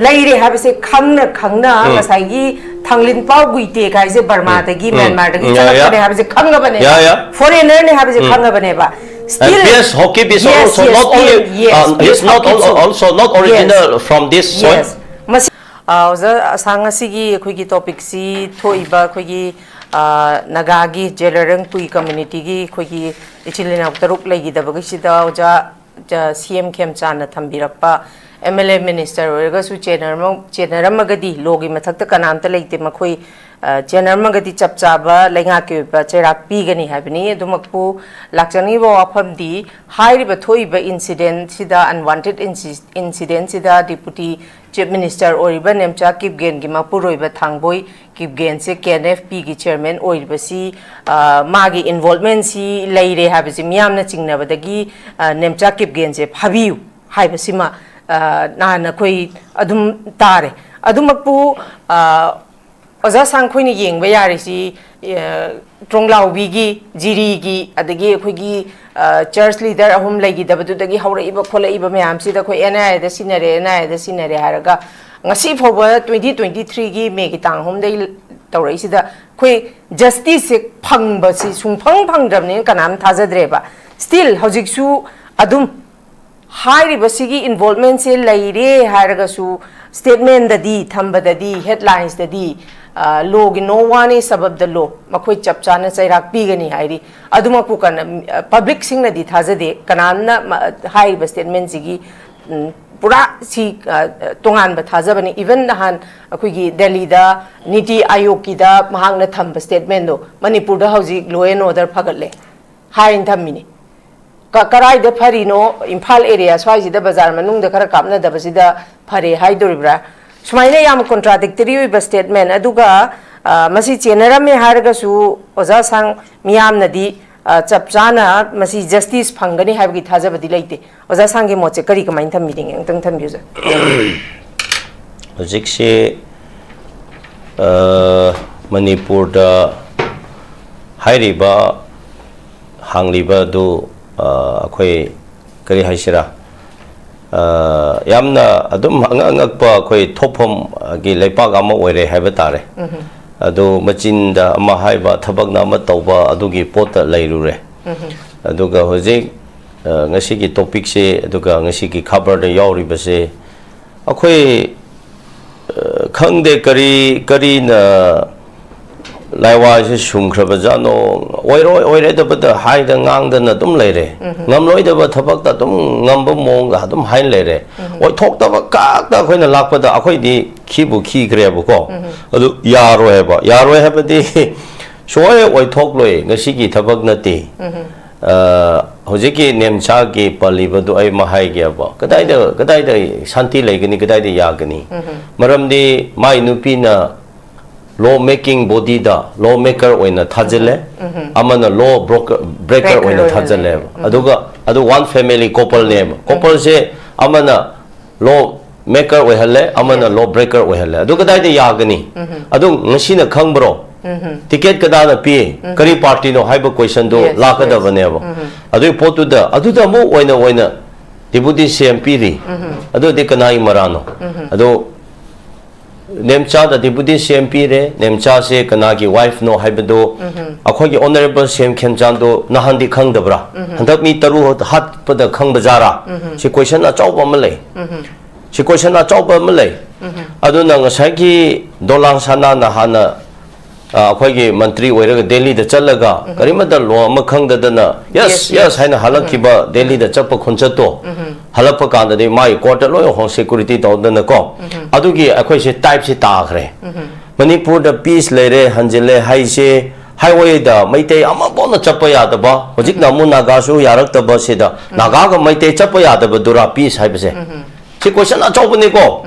ꯂꯩꯔꯦ ꯍꯥꯏꯕꯁꯦ ꯈꯪꯅ ꯈꯪꯅ ꯉꯁꯥꯏꯒꯤ ꯊꯥꯡꯂꯤꯟꯄꯥꯎ ꯒꯨꯏꯇꯦꯛ ꯍꯥꯏꯁꯦ ꯕꯔꯃꯥꯗꯒꯤ, ꯃ꯭ꯌꯥꯟꯃꯥꯔꯗꯒꯤ ꯆꯪꯂꯛꯄꯅꯦ ꯍꯥꯏꯕꯁꯦ ꯈꯪꯉꯕꯅꯦꯕ꯫ ꯐꯣꯔꯦꯅꯔꯅꯦ ꯍꯥꯏꯕꯁꯦ ꯈꯪꯉꯕꯅꯦꯕ꯫ Still, yes, Hokip is yes, also yes, not still, only, yes, uh, yes, is not Hokip also, too. Also not original from this soil. Yes. ꯃꯁꯤ ꯑ, ꯑꯣꯖꯥ ꯑꯁꯥꯡ, ꯉꯁꯤꯒꯤ ꯑꯩꯈꯣꯏꯒꯤ ꯇꯣꯄꯤꯛꯁꯤ ꯊꯣꯛꯏꯕ ꯑꯩꯈꯣꯏꯒꯤ, ꯑ, ꯅꯥꯒꯥꯒꯤ ꯖꯦꯂꯔꯪ ꯀꯨꯏ ꯀꯝꯃ꯭ꯌꯨꯅꯤꯇꯤꯒꯤ ꯑꯩꯈꯣꯏꯒꯤ ꯏꯆꯤꯜ ꯏꯅꯥꯎ ꯇꯔꯨꯛ ꯂꯩꯈꯤꯗꯕꯒꯤꯁꯤꯗ ꯑꯣꯖꯥ, ꯁꯤ ꯑꯦꯝ ꯈꯦꯝꯆꯥꯟꯅ ꯊꯝꯕꯤꯔꯛꯄ ꯑꯦꯝ ꯑꯦꯜ ꯑꯦ ꯃꯤꯅꯤꯁꯇꯔ ꯑꯣꯏꯔꯒꯁꯨ ꯆꯦꯟꯅꯔꯝꯃ-, ꯆꯦꯟꯅꯔꯝꯃꯒꯗꯤ ꯂꯣꯒꯤ ꯃꯊꯛꯇ ꯀꯅꯥꯝꯇ ꯂꯩꯇꯦ꯫ ꯃꯈꯣꯏ, ꯑ, ꯆꯦꯟꯅꯔꯝꯃꯒꯗꯤ ꯆꯞ ꯆꯥꯕ ꯂꯩꯉꯥꯛꯀꯤ ꯑꯣꯏꯕ ꯆꯩꯔꯥꯛ ꯄꯤꯒꯅꯤ ꯍꯥꯏꯕꯅꯤ꯫ ꯑꯗꯨꯃꯛꯄꯨ ꯂꯥꯛꯆꯅꯤꯡꯉꯤꯕ ꯋꯥꯐꯝꯗꯤ ꯍꯥꯏꯔꯤꯕ ꯊꯣꯛꯏꯕ ꯏꯟꯁꯤꯗꯦꯟꯁꯤꯗ, ꯑꯟꯋꯥꯟꯇꯦꯗ ꯏꯟꯁꯤ-, ꯏꯟꯁꯤꯗꯦꯟꯁꯤꯗ ꯗꯤꯄꯨꯇꯤ ꯆꯤꯐ ꯃꯤꯅꯤꯁꯇꯔ ꯑꯣꯏꯔꯤꯕ ꯅꯦꯝꯆꯥ ꯀꯤꯞꯒꯦꯟꯒꯤ ꯃꯄꯨꯔꯣꯏꯕ ꯊꯥꯡꯕꯣꯏ ꯀꯤꯞꯒꯦꯟꯁꯦ ꯀꯦ ꯑꯦꯟ ꯑꯦꯐ ꯄꯤꯒꯤ ꯆꯤꯌꯔꯃꯦꯟ ꯑꯣꯏꯔꯤꯕꯁꯤ, ꯑ, ꯃꯥꯒꯤ ꯏꯟꯚꯣꯜꯕꯃꯦꯟꯁꯤ ꯂꯩꯔꯦ ꯍꯥꯏꯕꯁꯤ ꯃꯤꯌꯥꯝꯅ ꯆꯤꯡꯅꯕꯗꯒꯤ, ꯑ, ꯅꯦꯝꯆꯥ ꯀꯤꯞꯒꯦꯟꯁꯦ ꯐꯥꯕꯤꯌꯨ ꯍꯥꯏꯕꯁꯤꯃ, ꯑ, ꯅꯍꯥꯟ ꯑꯩꯈꯣꯏ ꯑꯗꯨꯝ ꯇꯥꯔꯦ꯫ ꯑꯗꯨꯃꯛꯄꯨ, ꯑ, ꯑꯣꯖꯥ ꯁꯥꯡ, ꯑꯩꯈꯣꯏꯅ ꯌꯦꯡꯕ ꯌꯥꯔꯤꯁꯤ, ꯑ, ꯇ꯭ꯔꯣꯡꯂꯥꯎꯕꯤꯒꯤ, ꯖꯤꯔꯤꯒꯤ, ꯑꯗꯒꯤ ꯑꯩꯈꯣꯏꯒꯤ, ꯑ, ꯆꯔꯆ ꯂꯤꯗꯔ ꯑꯍꯨꯝ ꯂꯩꯈꯤꯗꯕꯗꯨꯗꯒꯤ ꯍꯧꯔꯛꯏꯕ ꯈꯣꯠꯂꯛꯏꯕ ꯃꯌꯥꯝꯁꯤꯗ ꯑꯩꯈꯣꯏ ꯑꯦꯟ ꯑꯥꯏ ꯑꯦꯗ ꯁꯤꯟꯅꯔꯦ, ꯑꯦꯟ ꯑꯥꯏ ꯑꯦꯗ ꯁꯤꯟꯅꯔꯦ ꯍꯥꯏꯔꯒ ꯉꯁꯤ ꯐꯥꯎꯕ ꯇ꯭ꯋꯦꯟꯇꯤ ꯇ꯭ꯋꯦꯟꯇꯤ ꯊ꯭ꯔꯤꯒꯤ ꯃꯦꯒꯤ ꯇꯥꯡ ꯑꯍꯨꯝꯗꯒꯤ ꯇꯧꯔꯛꯏꯁꯤꯗ ꯑꯩꯈꯣꯏ ꯖꯁꯇꯤꯁꯁꯦ ꯐꯪꯕꯁꯤ ꯁꯨꯡꯐꯪ ꯐꯪꯗ꯭ꯔꯕꯅꯤꯅ ꯀꯅꯥꯝ ꯊꯥꯖꯗ꯭ꯔꯦꯕ꯫ ꯁ꯭ꯇꯤꯜ ꯍꯧꯖꯤꯛꯁꯨ ꯑꯗꯨꯝ ꯍꯥꯏꯔꯤꯕꯁꯤꯒꯤ ꯏꯟꯚꯣꯜꯕꯃꯦꯟꯁꯦ ꯂꯩꯔꯦ ꯍꯥꯏꯔꯒꯁꯨ, ꯁ꯭ꯇꯦꯠꯃꯦꯟꯗꯗꯤ, ꯊꯝꯕꯗꯗꯤ, ꯍꯦꯗꯂꯥꯏꯟꯁꯇꯗꯤ, ꯑ, ꯂꯣꯒꯤ no one is above the law, ꯃꯈꯣꯏ ꯆꯞ ꯆꯥꯅ ꯆꯩꯔꯥꯛ ꯄꯤꯒꯅꯤ ꯍꯥꯏꯔꯤ꯫ ꯑꯗꯨꯃꯛꯄꯨ ꯀꯅꯥ-, ꯑ, ꯄꯕ꯭ꯂꯤꯛꯁꯤꯡꯅꯗꯤ ꯊꯥꯖꯗꯦ꯫ ꯀꯅꯥꯝꯅ ꯃ-, ꯍꯥꯏꯔꯤꯕ ꯁ꯭ꯇꯦꯠꯃꯦꯟꯁꯤꯒꯤ, ꯎꯝ, ꯄꯨꯔꯥ ꯁꯤ, ꯑ, ꯇꯣꯉꯥꯟꯕ ꯊꯥꯖꯕꯅꯤ꯫ ꯏꯚꯟ ꯅꯍꯥꯟ ꯑꯩꯈꯣꯏꯒꯤ ꯗꯦꯜꯂꯤꯗ ꯅꯤꯇꯤ ꯑꯥꯌꯣꯒꯀꯤꯗ ꯃꯍꯥꯛꯅ ꯊꯝꯕ ꯁ꯭ꯇꯦꯠꯃꯦꯟꯗꯣ, ꯃꯅꯤꯄꯨꯔꯗ ꯍꯧꯖꯤꯛ law and order ꯐꯒꯠꯂꯦ ꯍꯥꯏꯅ ꯊꯝꯃꯤꯅꯤ꯫ ꯀ-, ꯀꯔꯥꯏꯗ ꯐꯔꯤꯅꯣ? ꯏꯝꯐꯥꯜ ꯑꯦꯔꯤꯌꯥ ꯁ꯭ꯋꯥꯏꯁꯤꯗ ꯕꯖꯥꯔ ꯃꯅꯨꯡꯗ ꯈꯔ ꯀꯥꯞꯅꯗꯕꯁꯤꯗ ꯐꯔꯦ ꯍꯥꯏꯗꯣꯔꯤꯕ꯭ꯔꯥ? ꯁꯨꯃꯥꯏꯅ ꯌꯥꯝ ꯀꯣꯟꯇ꯭ꯔꯥꯗꯤꯛꯇꯔꯤ ꯑꯣꯏꯕ ꯁ꯭ꯇꯦꯠꯃꯦꯟ꯫ ꯑꯗꯨꯒ, ꯑ, ꯃꯁꯤ ꯆꯦꯟꯅꯔꯝꯃꯦ ꯍꯥꯏꯔꯒꯁꯨ, ꯑꯣꯖꯥ ꯁꯥꯡ, ꯃꯤꯌꯥꯝꯅꯗꯤ, ꯑ, ꯆꯞ ꯆꯥꯅ ꯃꯁꯤ ꯖꯁꯇꯤꯁ ꯐꯪꯒꯅꯤ ꯍꯥꯏꯕꯒꯤ ꯊꯥꯖꯕꯗꯤ ꯂꯩꯇꯦ꯫ ꯑꯣꯖꯥ ꯁꯥꯡꯒꯤ ꯃꯣꯠꯁꯦ ꯀꯔꯤ, ꯀꯃꯥꯏꯅ ꯊꯝꯕꯤꯅꯤꯡꯉꯤ? ꯑꯃꯨꯛꯇꯪ ꯊꯝꯕꯤꯌꯨ, ꯁꯥꯔ꯫ ꯍꯧꯖꯤꯛꯁꯤ ꯃꯅꯤꯄꯨꯔꯗ ꯍꯥꯏꯔꯤꯕ ꯍꯥꯡꯂꯤꯕ ꯑꯗꯨ ꯑꯩꯈꯣꯏ ꯀꯔꯤ ꯍꯥꯏꯁꯤꯔꯥ, ꯌꯥꯝꯅ ꯑꯗꯨꯝ ꯑꯉꯛ ꯑꯉꯛꯄ ꯑꯩꯈꯣꯏ ꯊꯣꯛꯐꯝꯒꯤ ꯂꯩꯄꯥꯛ ꯑꯃ ꯑꯣꯏꯔꯦ ꯍꯥꯏꯕ ꯇꯥꯔꯦ꯫ ꯑꯗꯨ ꯃꯆꯤꯟꯗ ꯑꯃ ꯍꯥꯏꯕ, ꯊꯕꯛꯅ ꯑꯃ ꯇꯧꯕ, ꯑꯗꯨꯒꯤ ꯄꯣꯠꯇ ꯂꯩꯔꯨꯔꯦ꯫ ꯑꯗꯨꯒ ꯍꯧꯖꯤꯛ ꯉꯁꯤꯒꯤ ꯇꯣꯄꯤꯛꯁꯦ, ꯑꯗꯨꯒ ꯉꯁꯤꯒꯤ ꯈꯕꯔꯗ ꯌꯥꯎꯔꯤꯕꯁꯦ, ꯑꯩꯈꯣꯏ ꯈꯪꯗꯦ ꯀꯔꯤ ꯀꯔꯤꯅ ꯂꯥꯏꯋꯥꯁꯦ ꯁꯨꯝꯈ꯭ꯔꯕꯖꯥꯠꯅꯣ꯫ ꯑꯣꯏꯔꯣꯏ ꯑꯣꯏꯔꯣꯏꯗꯕꯗ ꯍꯥꯏꯗ ꯉꯥꯡꯗꯅ ꯑꯗꯨꯝ ꯂꯩꯔꯦ꯫ ꯉꯝꯂꯣꯏꯗꯕ ꯊꯕꯛꯇ ꯑꯗꯨꯝ ꯉꯝꯕ ꯃꯑꯣꯡꯗ ꯑꯗꯨꯝ ꯍꯥꯏꯅ ꯂꯩꯔꯦ꯫ ꯑꯣꯏꯊꯣꯛꯇꯕ ꯈꯛꯇ ꯑꯩꯈꯣꯏꯅ ꯂꯥꯛꯄꯗ ꯑꯩꯈꯣꯏꯗꯤ ꯈꯤꯕꯨ ꯈꯤꯈ꯭ꯔꯦꯕꯀꯣ꯫ ꯑꯗꯨ ꯌꯥꯔꯣꯏ ꯍꯥꯏꯕ, ꯌꯥꯔꯣꯏ ꯍꯥꯏꯕꯗꯤ ꯁꯨꯡꯑꯣꯏ ꯑꯣꯏꯊꯣꯛꯂꯣꯏ꯫ ꯉꯁꯤꯒꯤ ꯊꯕꯛ ꯅꯠꯇꯦ꯫ ꯍꯧꯖꯤꯛꯀꯤ ꯅꯦꯝꯆꯥꯒꯤ ꯄꯜꯂꯤꯕꯗꯨ ꯑꯩ ꯑꯃ ꯍꯥꯏꯒꯦꯕ꯫ ꯀꯗꯥꯏꯗ ꯀꯗꯥꯏꯗ ꯁꯥꯟꯇꯤ ꯂꯩꯒꯅꯤ, ꯀꯗꯥꯏꯗ ꯌꯥꯒꯅꯤ? ꯃꯔꯝꯗꯤ ꯃꯥꯏ ꯅꯨꯄꯤꯅ ꯂꯣ ꯃꯦꯀꯤꯡ ꯕꯣꯗꯤꯗ ꯂꯣ ꯃꯦꯀꯔ ꯑꯣꯏꯅ ꯊꯥꯖꯤꯜꯂꯦ, ꯑꯃꯅ ꯂꯣ ꯕ꯭ꯔꯣꯀꯔ ꯕ꯭ꯔꯦꯀꯔ ꯑꯣꯏꯅ ꯊꯥꯖꯤꯜꯂꯦꯕ꯫ ꯑꯗꯨꯒ ꯑꯗꯨ ꯋꯥꯟ ꯐꯦꯃꯤꯂꯤ ꯀꯣꯄꯜꯅꯦꯕ꯫ ꯀꯣꯄꯜꯁꯦ ꯑꯃꯅ ꯂꯣ ꯃꯦꯀꯔ ꯑꯣꯏꯍꯜꯂꯦ, ꯑꯃꯅ ꯂꯣ ꯕ꯭ꯔꯦꯀꯔ ꯑꯣꯏꯍꯜꯂꯦ꯫ ꯑꯗꯨ ꯀꯗꯥꯏꯗ ꯌꯥꯒꯅꯤ? ꯑꯗꯨ ꯉꯁꯤꯅ ꯈꯪꯕ꯭ꯔꯣ? ꯇꯤꯀꯦꯠ ꯀꯗꯥꯅ ꯄꯤ? ꯀꯔꯤ ꯄꯥꯔꯇꯤꯅꯣ ꯍꯥꯏꯕ ꯀꯣꯏꯁꯟꯗꯣ ꯂꯥꯛꯀꯗꯕꯅꯦꯕ꯫ ꯑꯗꯨꯒꯤ ꯄꯣꯠꯇꯨꯗ ꯑꯗꯨꯗ ꯑꯃꯨꯛ ꯑꯣꯏꯅ ꯑꯣꯏꯅ ꯗꯤꯄꯨꯇꯤ ꯁꯤ ꯑꯦꯝ ꯄꯤꯔꯤ꯫ ꯑꯗꯨꯗꯤ ꯀꯅꯥꯒꯤ ꯃꯔꯥꯅꯣ? ꯑꯗꯣ ꯅꯦꯝꯆꯥꯗ ꯗꯤꯄꯨꯇꯤ ꯁꯤ ꯑꯦꯝ ꯄꯤꯔꯦ꯫ ꯅꯦꯝꯆꯥꯁꯦ ꯀꯅꯥꯒꯤ ꯋꯥꯏꯐꯅꯣ ꯍꯥꯏꯕꯗꯣ ꯑꯩꯈꯣꯏꯒꯤ ꯑꯣꯅꯔꯦꯕꯜ ꯁꯤ ꯑꯦꯝ ꯈꯦꯝꯆꯥꯟꯗꯣ ꯅꯍꯥꯟꯗꯤ ꯈꯪꯗꯕ꯭ꯔꯥ? ꯍꯟꯗꯛ ꯃꯤ ꯇꯔꯨꯛ ꯍꯥꯠꯄꯗ ꯈꯪꯕꯖꯥꯔꯥ? ꯁꯤ ꯀꯣꯏꯁꯟ ꯑꯆꯧꯕ ꯑꯃ ꯂꯩ꯫ ꯁꯤ ꯀꯣꯏꯁꯟ ꯑꯆꯧꯕ ꯑꯃ ꯂꯩ꯫ ꯑꯗꯨꯅ ꯉꯁꯥꯏꯒꯤ ꯗꯣꯂꯥꯡ ꯁꯅꯥꯅ ꯍꯥꯟꯅ ꯑ, ꯑꯩꯈꯣꯏꯒꯤ ꯃꯟꯇ꯭ꯔꯤ ꯑꯣꯏꯔꯒ ꯗꯦꯜꯂꯤꯗ ꯆꯠꯂꯒ ꯀꯔꯤꯃꯠꯇ ꯂꯣ ꯑꯃ ꯈꯪꯗꯗꯅ ꯌꯦꯁ, ꯌꯦꯁ ꯍꯥꯏꯅ ꯍꯜꯂꯛꯈꯤꯕ ꯗꯦꯜꯂꯤꯗ ꯆꯠꯄ ꯈꯣꯟꯆꯠꯇꯣ, ꯍꯜꯂꯛꯄ ꯀꯥꯟꯗꯗꯤ ꯃꯥꯒꯤ ꯀꯣꯔꯠꯇ ꯂꯣꯏ ꯍꯣꯝ ꯁꯦꯀ꯭ꯌꯨꯔꯤꯇꯤ ꯇꯧꯗꯅꯀꯣ꯫ ꯑꯗꯨꯒꯤ ꯑꯩꯈꯣꯏꯁꯦ ꯇꯥꯏꯞꯁꯦ ꯇꯥꯈ꯭ꯔꯦ꯫ ꯃꯅꯤꯄꯨꯔꯗ ꯄꯤꯁ ꯂꯩꯔꯦ, ꯍꯟꯖꯤꯜꯂꯦ ꯍꯥꯏꯁꯦ, ꯍꯥꯏꯋꯦꯗ ꯃꯩꯇꯩ ꯑꯃꯐꯥꯎꯅ ꯆꯠꯄ ꯌꯥꯗꯕ, ꯍꯧꯖꯤꯛꯅ ꯑꯃꯨꯛ ꯅꯥꯒꯥꯁꯨ ꯌꯥꯔꯛꯇꯕ, ꯁꯤꯗ ꯅꯥꯒꯥꯒ ꯃꯩꯇꯩ ꯆꯠꯄ ꯌꯥꯗꯕꯗꯨꯔꯥ ꯄꯤꯁ ꯍꯥꯏꯕꯁꯦ? ꯁꯤ ꯀꯣꯏꯁꯟ ꯑꯆꯧꯕꯅꯤꯀꯣ꯫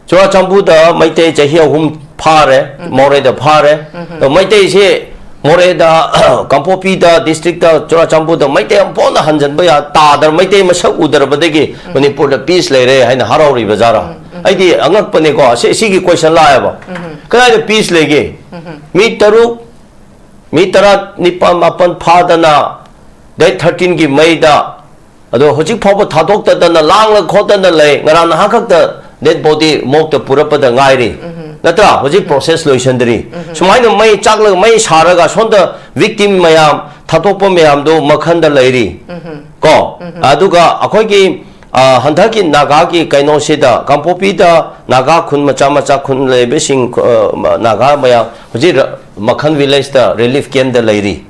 ꯆꯨꯔꯥꯆꯥꯟꯄꯨꯔꯗ ꯃꯩꯇꯩ ꯆꯍꯤ ꯑꯍꯨꯝ ꯐꯥꯔꯦ, ꯃꯣꯔꯦꯗ ꯐꯥꯔꯦ꯫ ꯑꯗꯣ ꯃꯩꯇꯩꯁꯦ ꯃꯣꯔꯦꯗ, ꯀꯥꯡꯄꯣꯛꯄꯤꯗ, ꯗꯤꯁꯇ꯭ꯔꯤꯛꯇ, ꯆꯨꯔꯥꯆꯥꯟꯄꯨꯔꯗ ꯃꯩꯇꯩ ꯑꯃꯐꯥꯎꯅ ꯍꯟꯖꯟꯕ ꯌꯥ-, ꯇꯥꯗ꯭ꯔ-, ꯃꯩꯇꯩ ꯃꯁꯛ ꯎꯗ꯭ꯔꯕꯗꯒꯤ ꯃꯅꯤꯄꯨꯔꯗ ꯄꯤꯁ ꯂꯩꯔꯦ ꯍꯥꯏꯅ ꯍꯔꯥꯎꯔꯤꯕ ꯖꯥꯔꯥ? ꯑꯩꯗꯤ ꯑꯉꯛꯄꯅꯦꯀꯣ, ꯁꯤ, ꯁꯤꯒꯤ ꯀꯣꯏꯁꯟ ꯂꯥꯛꯑꯦꯕ꯫ ꯀꯗꯥꯏꯗ ꯄꯤꯁ ꯂꯩꯒꯦ? ꯃꯤ ꯇꯔꯨꯛ, ꯃꯤ ꯇꯔꯥ ꯅꯤꯄꯥꯜ ꯃꯥꯄꯜ ꯐꯥꯗꯅ, ꯗꯦꯠ ꯊꯥꯔꯇꯤꯟꯒꯤ ꯃꯩꯗ, ꯑꯗꯣ ꯍꯧꯖꯤꯛ ꯐꯥꯎꯕ ꯊꯥꯗꯣꯛꯇꯗꯅ ꯂꯥꯡꯂ ꯈꯣꯠꯇꯅ ꯂꯩ꯫ ꯉꯔꯥꯡ ꯅꯍꯥꯟ ꯈꯛꯇ ꯗꯦꯠ ꯕꯣꯗꯤ ꯃꯣꯛꯇ ꯄꯨꯔꯛꯄꯗ ꯉꯥꯏꯔꯤ, ꯅꯠꯇ꯭ꯔꯥ? ꯍꯧꯖꯤꯛ ꯄ꯭ꯔꯣꯁꯦꯁ ꯂꯣꯏꯁꯟꯗ꯭ꯔꯤ꯫ ꯁꯨꯃꯥꯏꯅ ꯃꯩ ꯆꯥꯛꯂꯒ, ꯃꯩ ꯁꯥꯔꯒ, ꯁꯣꯝꯗ ꯚꯤꯛꯇꯤꯝ ꯃꯌꯥꯝ, ꯊꯥꯗꯣꯛꯄ ꯃꯌꯥꯝꯗꯣ ꯃꯈꯟꯗ ꯂꯩꯔꯤ꯫ ꯀꯣ, ꯑꯗꯨꯒ ꯑꯩꯈꯣꯏꯒꯤ, ꯑ, ꯍꯟꯗꯛꯀꯤ ꯅꯥꯒꯥꯒꯤ ꯀꯩꯅꯣꯁꯤꯗ, ꯀꯥꯡꯄꯣꯛꯄꯤꯗ ꯅꯥꯒꯥ ꯈꯨꯟ ꯃꯆꯥ ꯃꯆꯥ ꯈꯨꯟ ꯂꯩꯕꯁꯤꯡ, ꯑ, ꯅꯥꯒꯥ ꯃꯌꯥꯝ ꯍꯧꯖꯤꯛ ꯔ-, ꯃꯈꯟ ꯚꯤꯂꯦꯖꯇ ꯔꯤꯂꯤꯐ ꯀꯦꯝꯞꯇ ꯂꯩꯔꯤ꯫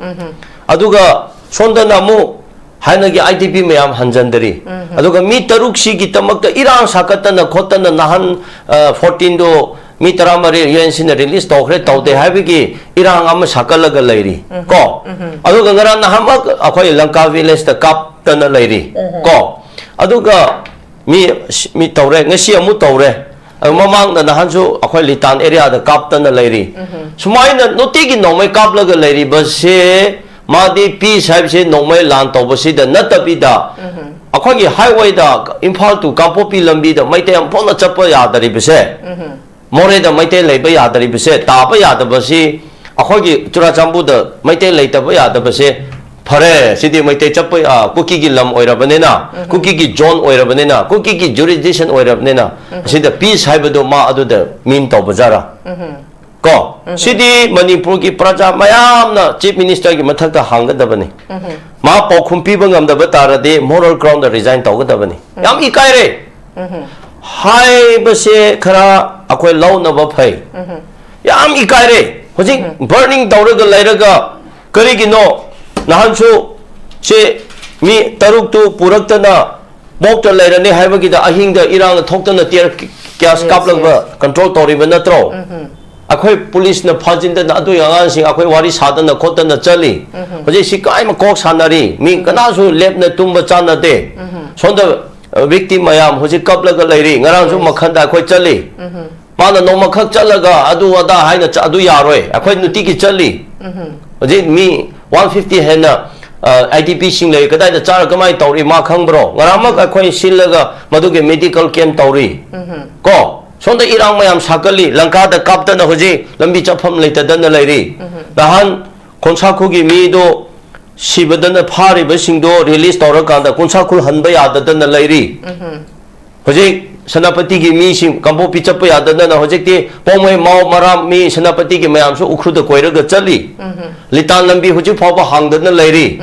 ꯑꯗꯨꯒ ꯁꯣꯝꯗꯅ ꯑꯃꯨꯛ ꯍꯥꯟꯅꯒꯤ ꯑꯥꯏ ꯗꯤ ꯄꯤ ꯃꯌꯥꯝ ꯍꯟꯖꯟꯗꯔꯤ꯫ ꯑꯗꯨꯒ ꯃꯤ ꯇꯔꯨꯛꯁꯤꯒꯤꯗꯃꯛꯇ ꯏꯔꯥꯡ ꯁꯥꯒꯠꯇꯅ ꯈꯣꯠꯇꯅ ꯅꯍꯥꯟ, ꯑ, ꯐꯣꯔꯇꯤꯟꯗꯣ ꯃꯤ ꯇꯔꯥꯃꯔꯤ ꯌꯨ ꯑꯦꯟ ꯁꯤꯅ ꯔꯤꯂꯤꯁ ꯇꯧꯈ꯭ꯔꯦ, ꯇꯧꯗꯦ ꯍꯥꯏꯕꯒꯤ ꯏꯔꯥꯡ ꯑꯃ ꯁꯥꯒꯠꯂꯒ ꯂꯩꯔꯤ꯫ ꯀꯣ, ꯑꯗꯨꯒ ꯉꯔꯥꯡ ꯅꯍꯥꯟꯃꯛ ꯑꯩꯈꯣꯏ ꯂꯪꯀꯥ ꯚꯤꯂꯦꯖꯇ ꯀꯥꯞꯇꯅ ꯂꯩꯔꯤ꯫ ꯀꯣ, ꯑꯗꯨꯒ ꯃꯤ, ꯃꯤ ꯇꯧꯔꯦ, ꯉꯁꯤ ꯑꯃꯨꯛ ꯇꯧꯔꯦ꯫ ꯑꯗꯨ ꯃꯃꯥꯡꯗ ꯅꯍꯥꯟꯁꯨ ꯑꯩꯈꯣꯏ ꯂꯤꯇꯥꯟ ꯑꯦꯔꯤꯌꯥꯗ ꯀꯥꯞꯇꯅ ꯂꯩꯔꯤ꯫ ꯁꯨꯃꯥꯏꯅ ꯅꯨꯡꯇꯤꯒꯤ ꯅꯣꯡꯃꯩ ꯀꯥꯞꯂꯒ ꯂꯩꯔꯤꯕꯁꯦ, ꯃꯥꯗꯤ ꯄꯤꯁ ꯍꯥꯏꯕꯁꯦ ꯅꯣꯡꯃꯩ ꯂꯥꯟ ꯇꯧꯕꯁꯤꯗ ꯅꯠꯇꯕꯤꯗ, ꯑꯩꯈꯣꯏꯒꯤ ꯍꯥꯏꯋꯦꯗ, ꯏꯝꯐꯥꯜ to ꯀꯥꯡꯄꯣꯛꯄꯤ ꯂꯝꯕꯤꯗ ꯃꯩꯇꯩ ꯑꯃꯐꯥꯎꯅ ꯆꯠꯄ ꯌꯥꯗꯔꯤꯕꯁꯦ, ꯃꯣꯔꯦꯗ ꯃꯩꯇꯩ ꯂꯩꯕ ꯌꯥꯗꯔꯤꯕꯁꯦ, ꯇꯥꯕ ꯌꯥꯗꯕꯁꯤ, ꯑꯩꯈꯣꯏꯒꯤ ꯆꯨꯔꯥꯆꯥꯟꯄꯨꯔꯗ ꯃꯩꯇꯩ ꯂꯩꯇꯕ ꯌꯥꯗꯕꯁꯦ, ꯐꯔꯦ, ꯁꯤꯗꯤ ꯃꯩꯇꯩ ꯆꯠꯄ, ꯑ, ꯀꯨꯀꯤꯒꯤ ꯂꯝ ꯑꯣꯏꯔꯕꯅꯤꯅ, ꯀꯨꯀꯤꯒꯤ ꯖꯣꯟ ꯑꯣꯏꯔꯕꯅꯤꯅ, ꯀꯨꯀꯤꯒꯤ ꯖꯨꯔꯤꯁꯗꯤꯛꯁꯟ ꯑꯣꯏꯔꯕꯅꯤꯅ, ꯑꯁꯤꯗ ꯄꯤꯁ ꯍꯥꯏꯕꯗꯣ ꯃꯥ ꯑꯗꯨꯗ ꯃꯤꯟ ꯇꯧꯕꯖꯥꯔꯥ? ꯀꯣ, ꯁꯤꯗꯤ ꯃꯅꯤꯄꯨꯔꯒꯤ ꯄ꯭ꯔꯖꯥ ꯃꯌꯥꯝꯅ ꯆꯤꯐ ꯃꯤꯅꯤꯁꯇꯔꯒꯤ ꯃꯊꯛꯇ ꯍꯥꯡꯒꯗꯕꯅꯤ꯫ ꯃꯥ ꯄꯥꯎꯈꯨꯝ ꯄꯤꯕ ꯉꯝꯗꯕ ꯇꯥꯔꯗꯤ ꯃꯣꯔꯦꯜ ꯒ꯭ꯔꯥꯎꯟꯗ ꯔꯤꯖꯥꯏꯟ ꯇꯧꯒꯗꯕꯅꯤ꯫ ꯌꯥꯝ ꯏꯀꯥꯏꯔꯦ꯫ ꯍꯥꯏꯕꯁꯦ ꯈꯔ ꯑꯩꯈꯣꯏ ꯂꯧꯅꯕ ꯐꯩ꯫ ꯌꯥꯝ ꯏꯀꯥꯏꯔꯦ꯫ ꯍꯧꯖꯤꯛ ꯕꯔꯅꯤꯡ ꯇꯧꯔꯒ ꯂꯩꯔꯒ ꯀꯔꯤꯒꯤꯅꯣ? ꯅꯍꯥꯟꯁꯨ ꯁꯦ ꯃꯤ ꯇꯔꯨꯛꯇꯨ ꯄꯨꯔꯛꯇꯅ ꯃꯣꯛꯇ ꯂꯩꯔꯅꯤ ꯍꯥꯏꯕꯒꯤꯗ ꯑꯍꯤꯡꯗ ꯏꯔꯥꯡ ꯊꯣꯛꯇꯅ ꯇꯤꯌꯔ ꯒ꯭ꯌꯥꯁ ꯀꯥꯞꯂꯒ ꯀꯟꯇ꯭ꯔꯣꯜ ꯇꯧꯔꯤꯕ ꯅꯠꯇ꯭ꯔꯣ? ꯑꯩꯈꯣꯏ ꯄꯨꯂꯤꯁꯅ ꯐꯥꯖꯤꯟꯗꯅ ꯑꯗꯨꯒꯤ ꯑꯉꯥꯡꯁꯤꯡ ꯑꯩꯈꯣꯏ ꯋꯥꯔꯤ ꯁꯥꯗꯅ ꯈꯣꯠꯇꯅ ꯆꯠꯂꯤ꯫ ꯍꯧꯖꯤꯛ ꯁꯤ ꯀꯥꯏꯃ ꯀꯣꯛ ꯁꯥꯟꯅꯔꯤ꯫ ꯃꯤ ꯀꯅꯥꯁꯨ ꯂꯦꯞꯅ ꯇꯨꯝꯕ ꯆꯥꯟꯅꯗꯦ꯫ ꯁꯣꯝꯗ, ꯑ, ꯚꯤꯛꯇꯤꯝ ꯃꯌꯥꯝ ꯍꯧꯖꯤꯛ ꯀꯞꯂꯒ ꯂꯩꯔꯤ꯫ ꯉꯔꯥꯡꯁꯨ ꯃꯈꯟꯗ ꯑꯩꯈꯣꯏ ꯆꯠꯂꯤ꯫ ꯃꯥꯅ ꯅꯣꯡꯃꯈꯛ ꯆꯠꯂꯒ ꯑꯗꯨ ꯑꯗꯥ ꯍꯥꯏꯅ ꯆ-, ꯑꯗꯨ ꯌꯥꯔꯣꯏ꯫ ꯑꯩꯈꯣꯏ ꯅꯨꯡꯇꯤꯒꯤ ꯆꯠꯂꯤ꯫ ꯍꯧꯖꯤꯛ ꯃꯤ ꯋꯥꯟ ꯐꯤꯐꯇꯤ ꯍꯦꯟꯅ ꯑꯥꯏ ꯗꯤ ꯄꯤꯁꯤꯡ ꯂꯩ, ꯀꯗꯥꯏꯗ ꯆꯥꯔ ꯀꯃꯥꯏꯅ ꯇꯧꯔꯤ ꯃꯥ ꯈꯪꯕ꯭ꯔꯣ? ꯉꯔꯥꯡꯃꯛ ꯑꯩꯈꯣꯏ ꯁꯤꯜꯂꯒ ꯃꯗꯨꯒꯤ ꯃꯦꯗꯤꯀꯦꯜ ꯀꯦꯝ ꯇꯧꯔꯤ꯫ ꯀꯣ, ꯁꯣꯝꯗ ꯏꯔꯥꯡ ꯃꯌꯥꯝ ꯁꯥꯒꯠꯂꯤ, ꯂꯪꯀꯥꯗ ꯀꯥꯞꯇꯅ ꯍꯧꯖꯤꯛ ꯂꯝꯕꯤ ꯆꯠꯐꯝ ꯂꯩꯇꯗꯅ ꯂꯩꯔꯤ꯫ ꯅꯍꯥꯟ ꯀꯣꯟꯁꯥꯈꯨꯜꯒꯤ ꯃꯤꯗꯣ ꯁꯤꯕꯗꯅ ꯐꯥꯔꯤꯕꯁꯤꯡꯗꯣ ꯔꯤꯂꯤꯁ ꯇꯧꯔꯀꯥꯟꯗ ꯀꯣꯟꯁꯥꯈꯨꯜ ꯍꯟꯕ ꯌꯥꯗꯗꯅ ꯂꯩꯔꯤ꯫ ꯍꯧꯖꯤꯛ ꯁꯦꯅꯥꯄꯇꯤꯒꯤ ꯃꯤꯁꯤꯡ ꯀꯥꯡꯄꯣꯛꯄꯤ ꯆꯠꯄ ꯌꯥꯗꯗꯅ ꯍꯧꯖꯤꯛꯇꯤ ꯄꯣꯡꯃꯩ, ꯃꯥꯎ, ꯃꯔꯥꯝ, ꯃꯤ ꯁꯦꯅꯥꯄꯇꯤꯒꯤ ꯃꯌꯥꯝꯁꯨ ꯎꯈ꯭ꯔꯨꯜꯗ ꯀꯣꯏꯔꯒ ꯆꯠꯂꯤ꯫ ꯂꯤꯇꯥꯟ ꯂꯝꯕꯤ ꯍꯧꯖꯤꯛ ꯐꯥꯎꯕ ꯍꯥꯡꯗꯅ ꯂꯩꯔꯤ꯫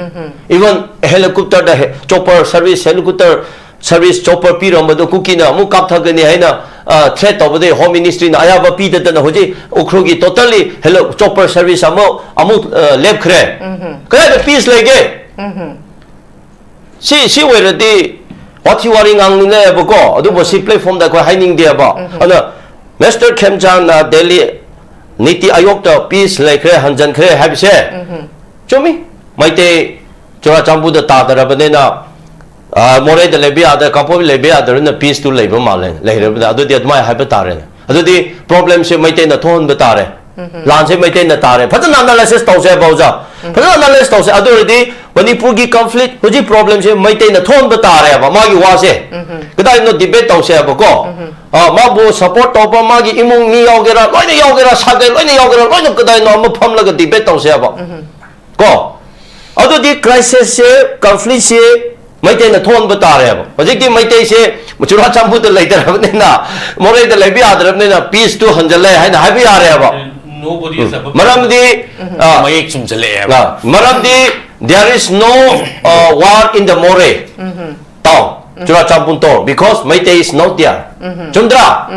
ꯏꯚꯟ ꯍꯦꯂꯤꯀꯣꯞꯇꯔꯗ ꯍꯦ-, chopper service, helicopter service chopper ꯄꯤꯔꯝꯕꯗꯣ ꯀꯨꯀꯤꯅ ꯑꯃꯨꯛ ꯀꯥꯞꯊꯒꯅꯤ ꯍꯥꯏꯅ, ꯑ, ꯊ꯭ꯔꯦꯠ ꯇꯧꯕꯗꯒꯤ ꯍꯣꯝ ꯃꯤꯅꯤꯁꯇ꯭ꯔꯤꯅ ꯑꯌꯥꯕ ꯄꯤꯗꯗꯅ ꯍꯧꯖꯤꯛ ꯎꯈ꯭ꯔꯨꯜꯒꯤ ꯇꯣꯇꯜꯂꯤ ꯍꯦꯂꯣ-, ꯆꯣꯄꯔ ꯁꯔꯚꯤꯁ ꯑꯃꯨꯛ, ꯑꯃꯨꯛ, ꯑ, ꯂꯦꯞꯈ꯭ꯔꯦ꯫ ꯀꯗꯥꯏꯗ ꯄꯤꯁ ꯂꯩꯒꯦ? ꯁꯤ, ꯁꯤ ꯑꯣꯏꯔꯗꯤ ꯋꯥꯊꯤ ꯋꯥꯔꯤ ꯉꯥꯡꯅꯤꯡꯉꯦꯕꯀꯣ, ꯑꯗꯨꯕꯨ ꯁꯤ ꯄ꯭ꯂꯦꯠꯐꯣꯝꯗ ꯑꯩꯈꯣꯏ ꯍꯥꯏꯅꯤꯡꯗꯦꯕ꯫ ꯑꯗꯨꯅ ꯃꯤꯁꯇꯔ ꯈꯦꯝꯆꯥꯟꯅ ꯗꯦꯜꯂꯤ ꯅꯤꯇꯤ ꯑꯥꯌꯣꯒꯇ ꯄꯤꯁ ꯂꯩꯈ꯭ꯔꯦ, ꯍꯟꯖꯟꯈ꯭ꯔꯦ ꯍꯥꯏꯕꯁꯦ ꯆꯨꯝꯃꯤ꯫ ꯃꯩꯇꯩ ꯆꯨꯔꯥꯆꯥꯟꯄꯨꯔꯗ ꯇꯥꯗꯔꯕꯅꯤꯅ, ꯑ, ꯃꯣꯔꯦꯗ ꯂꯩꯕ ꯌꯥꯗ꯭ꯔꯦ, ꯀꯥꯡꯄꯣꯛꯄꯤ ꯂꯩꯕ ꯌꯥꯗ꯭ꯔꯕꯅꯤꯅ ꯄꯤꯁꯇꯨ ꯂꯩꯕ ꯃꯥꯜꯂꯦ, ꯂꯩꯔꯕꯅꯤꯅ꯫ ꯑꯗꯨꯗꯤ ꯑꯗꯨꯃꯥꯏꯅ ꯍꯥꯏꯕ ꯇꯥꯔꯦꯅꯦ꯫ ꯑꯗꯨꯗꯤ ꯄ꯭ꯔꯣꯕ꯭ꯂꯦꯝꯁꯦ ꯃꯩꯇꯩꯅ ꯊꯣꯛꯍꯟꯕ ꯇꯥꯔꯦ꯫ ꯂꯥꯟꯁꯦ ꯃꯩꯇꯩꯅ ꯇꯥꯔꯦ꯫ ꯐꯖꯅ ꯑꯦꯅꯥꯂꯥꯏꯁꯤꯁ ꯇꯧꯁꯦꯕ ꯑꯣꯖꯥ꯫ ꯐꯖꯅ ꯑꯦꯅꯥꯂꯥꯏꯁꯤꯁ ꯇꯧꯁꯦ꯫ ꯑꯗꯨ ꯑꯣꯏꯔꯗꯤ ꯃꯅꯤꯄꯨꯔꯒꯤ ꯀꯟꯐ꯭ꯂꯤꯛ, ꯍꯧꯖꯤꯛ ꯄ꯭ꯔꯣꯕ꯭ꯂꯦꯝꯁꯦ ꯃꯩꯇꯩꯅ ꯊꯣꯛꯍꯟꯕ ꯇꯥꯔꯦꯕ, ꯃꯥꯒꯤ ꯋꯥꯁꯦ꯫ ꯀꯗꯥꯏꯅꯣ ꯗꯤꯕꯦꯠ ꯇꯧꯁꯦꯕꯀꯣ꯫ ꯑ, ꯃꯥꯕꯨ ꯁꯄꯣꯔꯠ ꯇꯧꯕ ꯃꯥꯒꯤ ꯏꯃꯨꯡ ꯃꯤ ꯌꯥꯎꯒꯦꯔꯥ, ꯂꯣꯏꯅ ꯌꯥꯎꯒꯦꯔꯥ, ꯁꯥꯒꯩ ꯂꯣꯏꯅ ꯌꯥꯎꯒꯦꯔꯥ, ꯂꯣꯏꯅ ꯀꯗꯥꯏꯅꯣ ꯑꯃ ꯐꯝꯂꯒ ꯗꯤꯕꯦꯠ ꯇꯧꯁꯦꯕ꯫ ꯀꯣ? ꯑꯗꯨꯗꯤ ꯀ꯭ꯔꯥꯏꯁꯤꯁꯁꯦ, ꯀꯟꯐ꯭ꯂꯤꯛꯁꯦ ꯃꯩꯇꯩꯅ ꯊꯣꯛꯍꯟꯕ ꯇꯥꯔꯦꯕ꯫ ꯍꯧꯖꯤꯛꯇꯤ ꯃꯩꯇꯩꯁꯦ ꯆꯨꯔꯥꯆꯥꯟꯄꯨꯔꯗ ꯂꯩꯇ꯭ꯔꯕꯅꯤꯅ, ꯃꯣꯔꯦꯗ ꯂꯩꯕ ꯌꯥꯗ꯭ꯔꯕꯅꯤꯅ ꯄꯤꯁꯇꯨ ꯍꯟꯖꯜꯂꯦ ꯍꯥꯏꯅ ꯍꯥꯏꯕ ꯌꯥꯔꯦꯕ꯫ Nobody is above ꯃꯔꯝꯗꯤ, ꯑ, ꯃꯌꯦꯛ ꯆꯨꯝꯁꯤꯜꯂꯛꯑꯦꯕ꯫ ꯑ, ꯃꯔꯝꯗꯤ there is no, uh, war in the Moreh town, Churachandpur town, because Meitei is not there. ꯆꯨꯝꯗ꯭ꯔꯥ?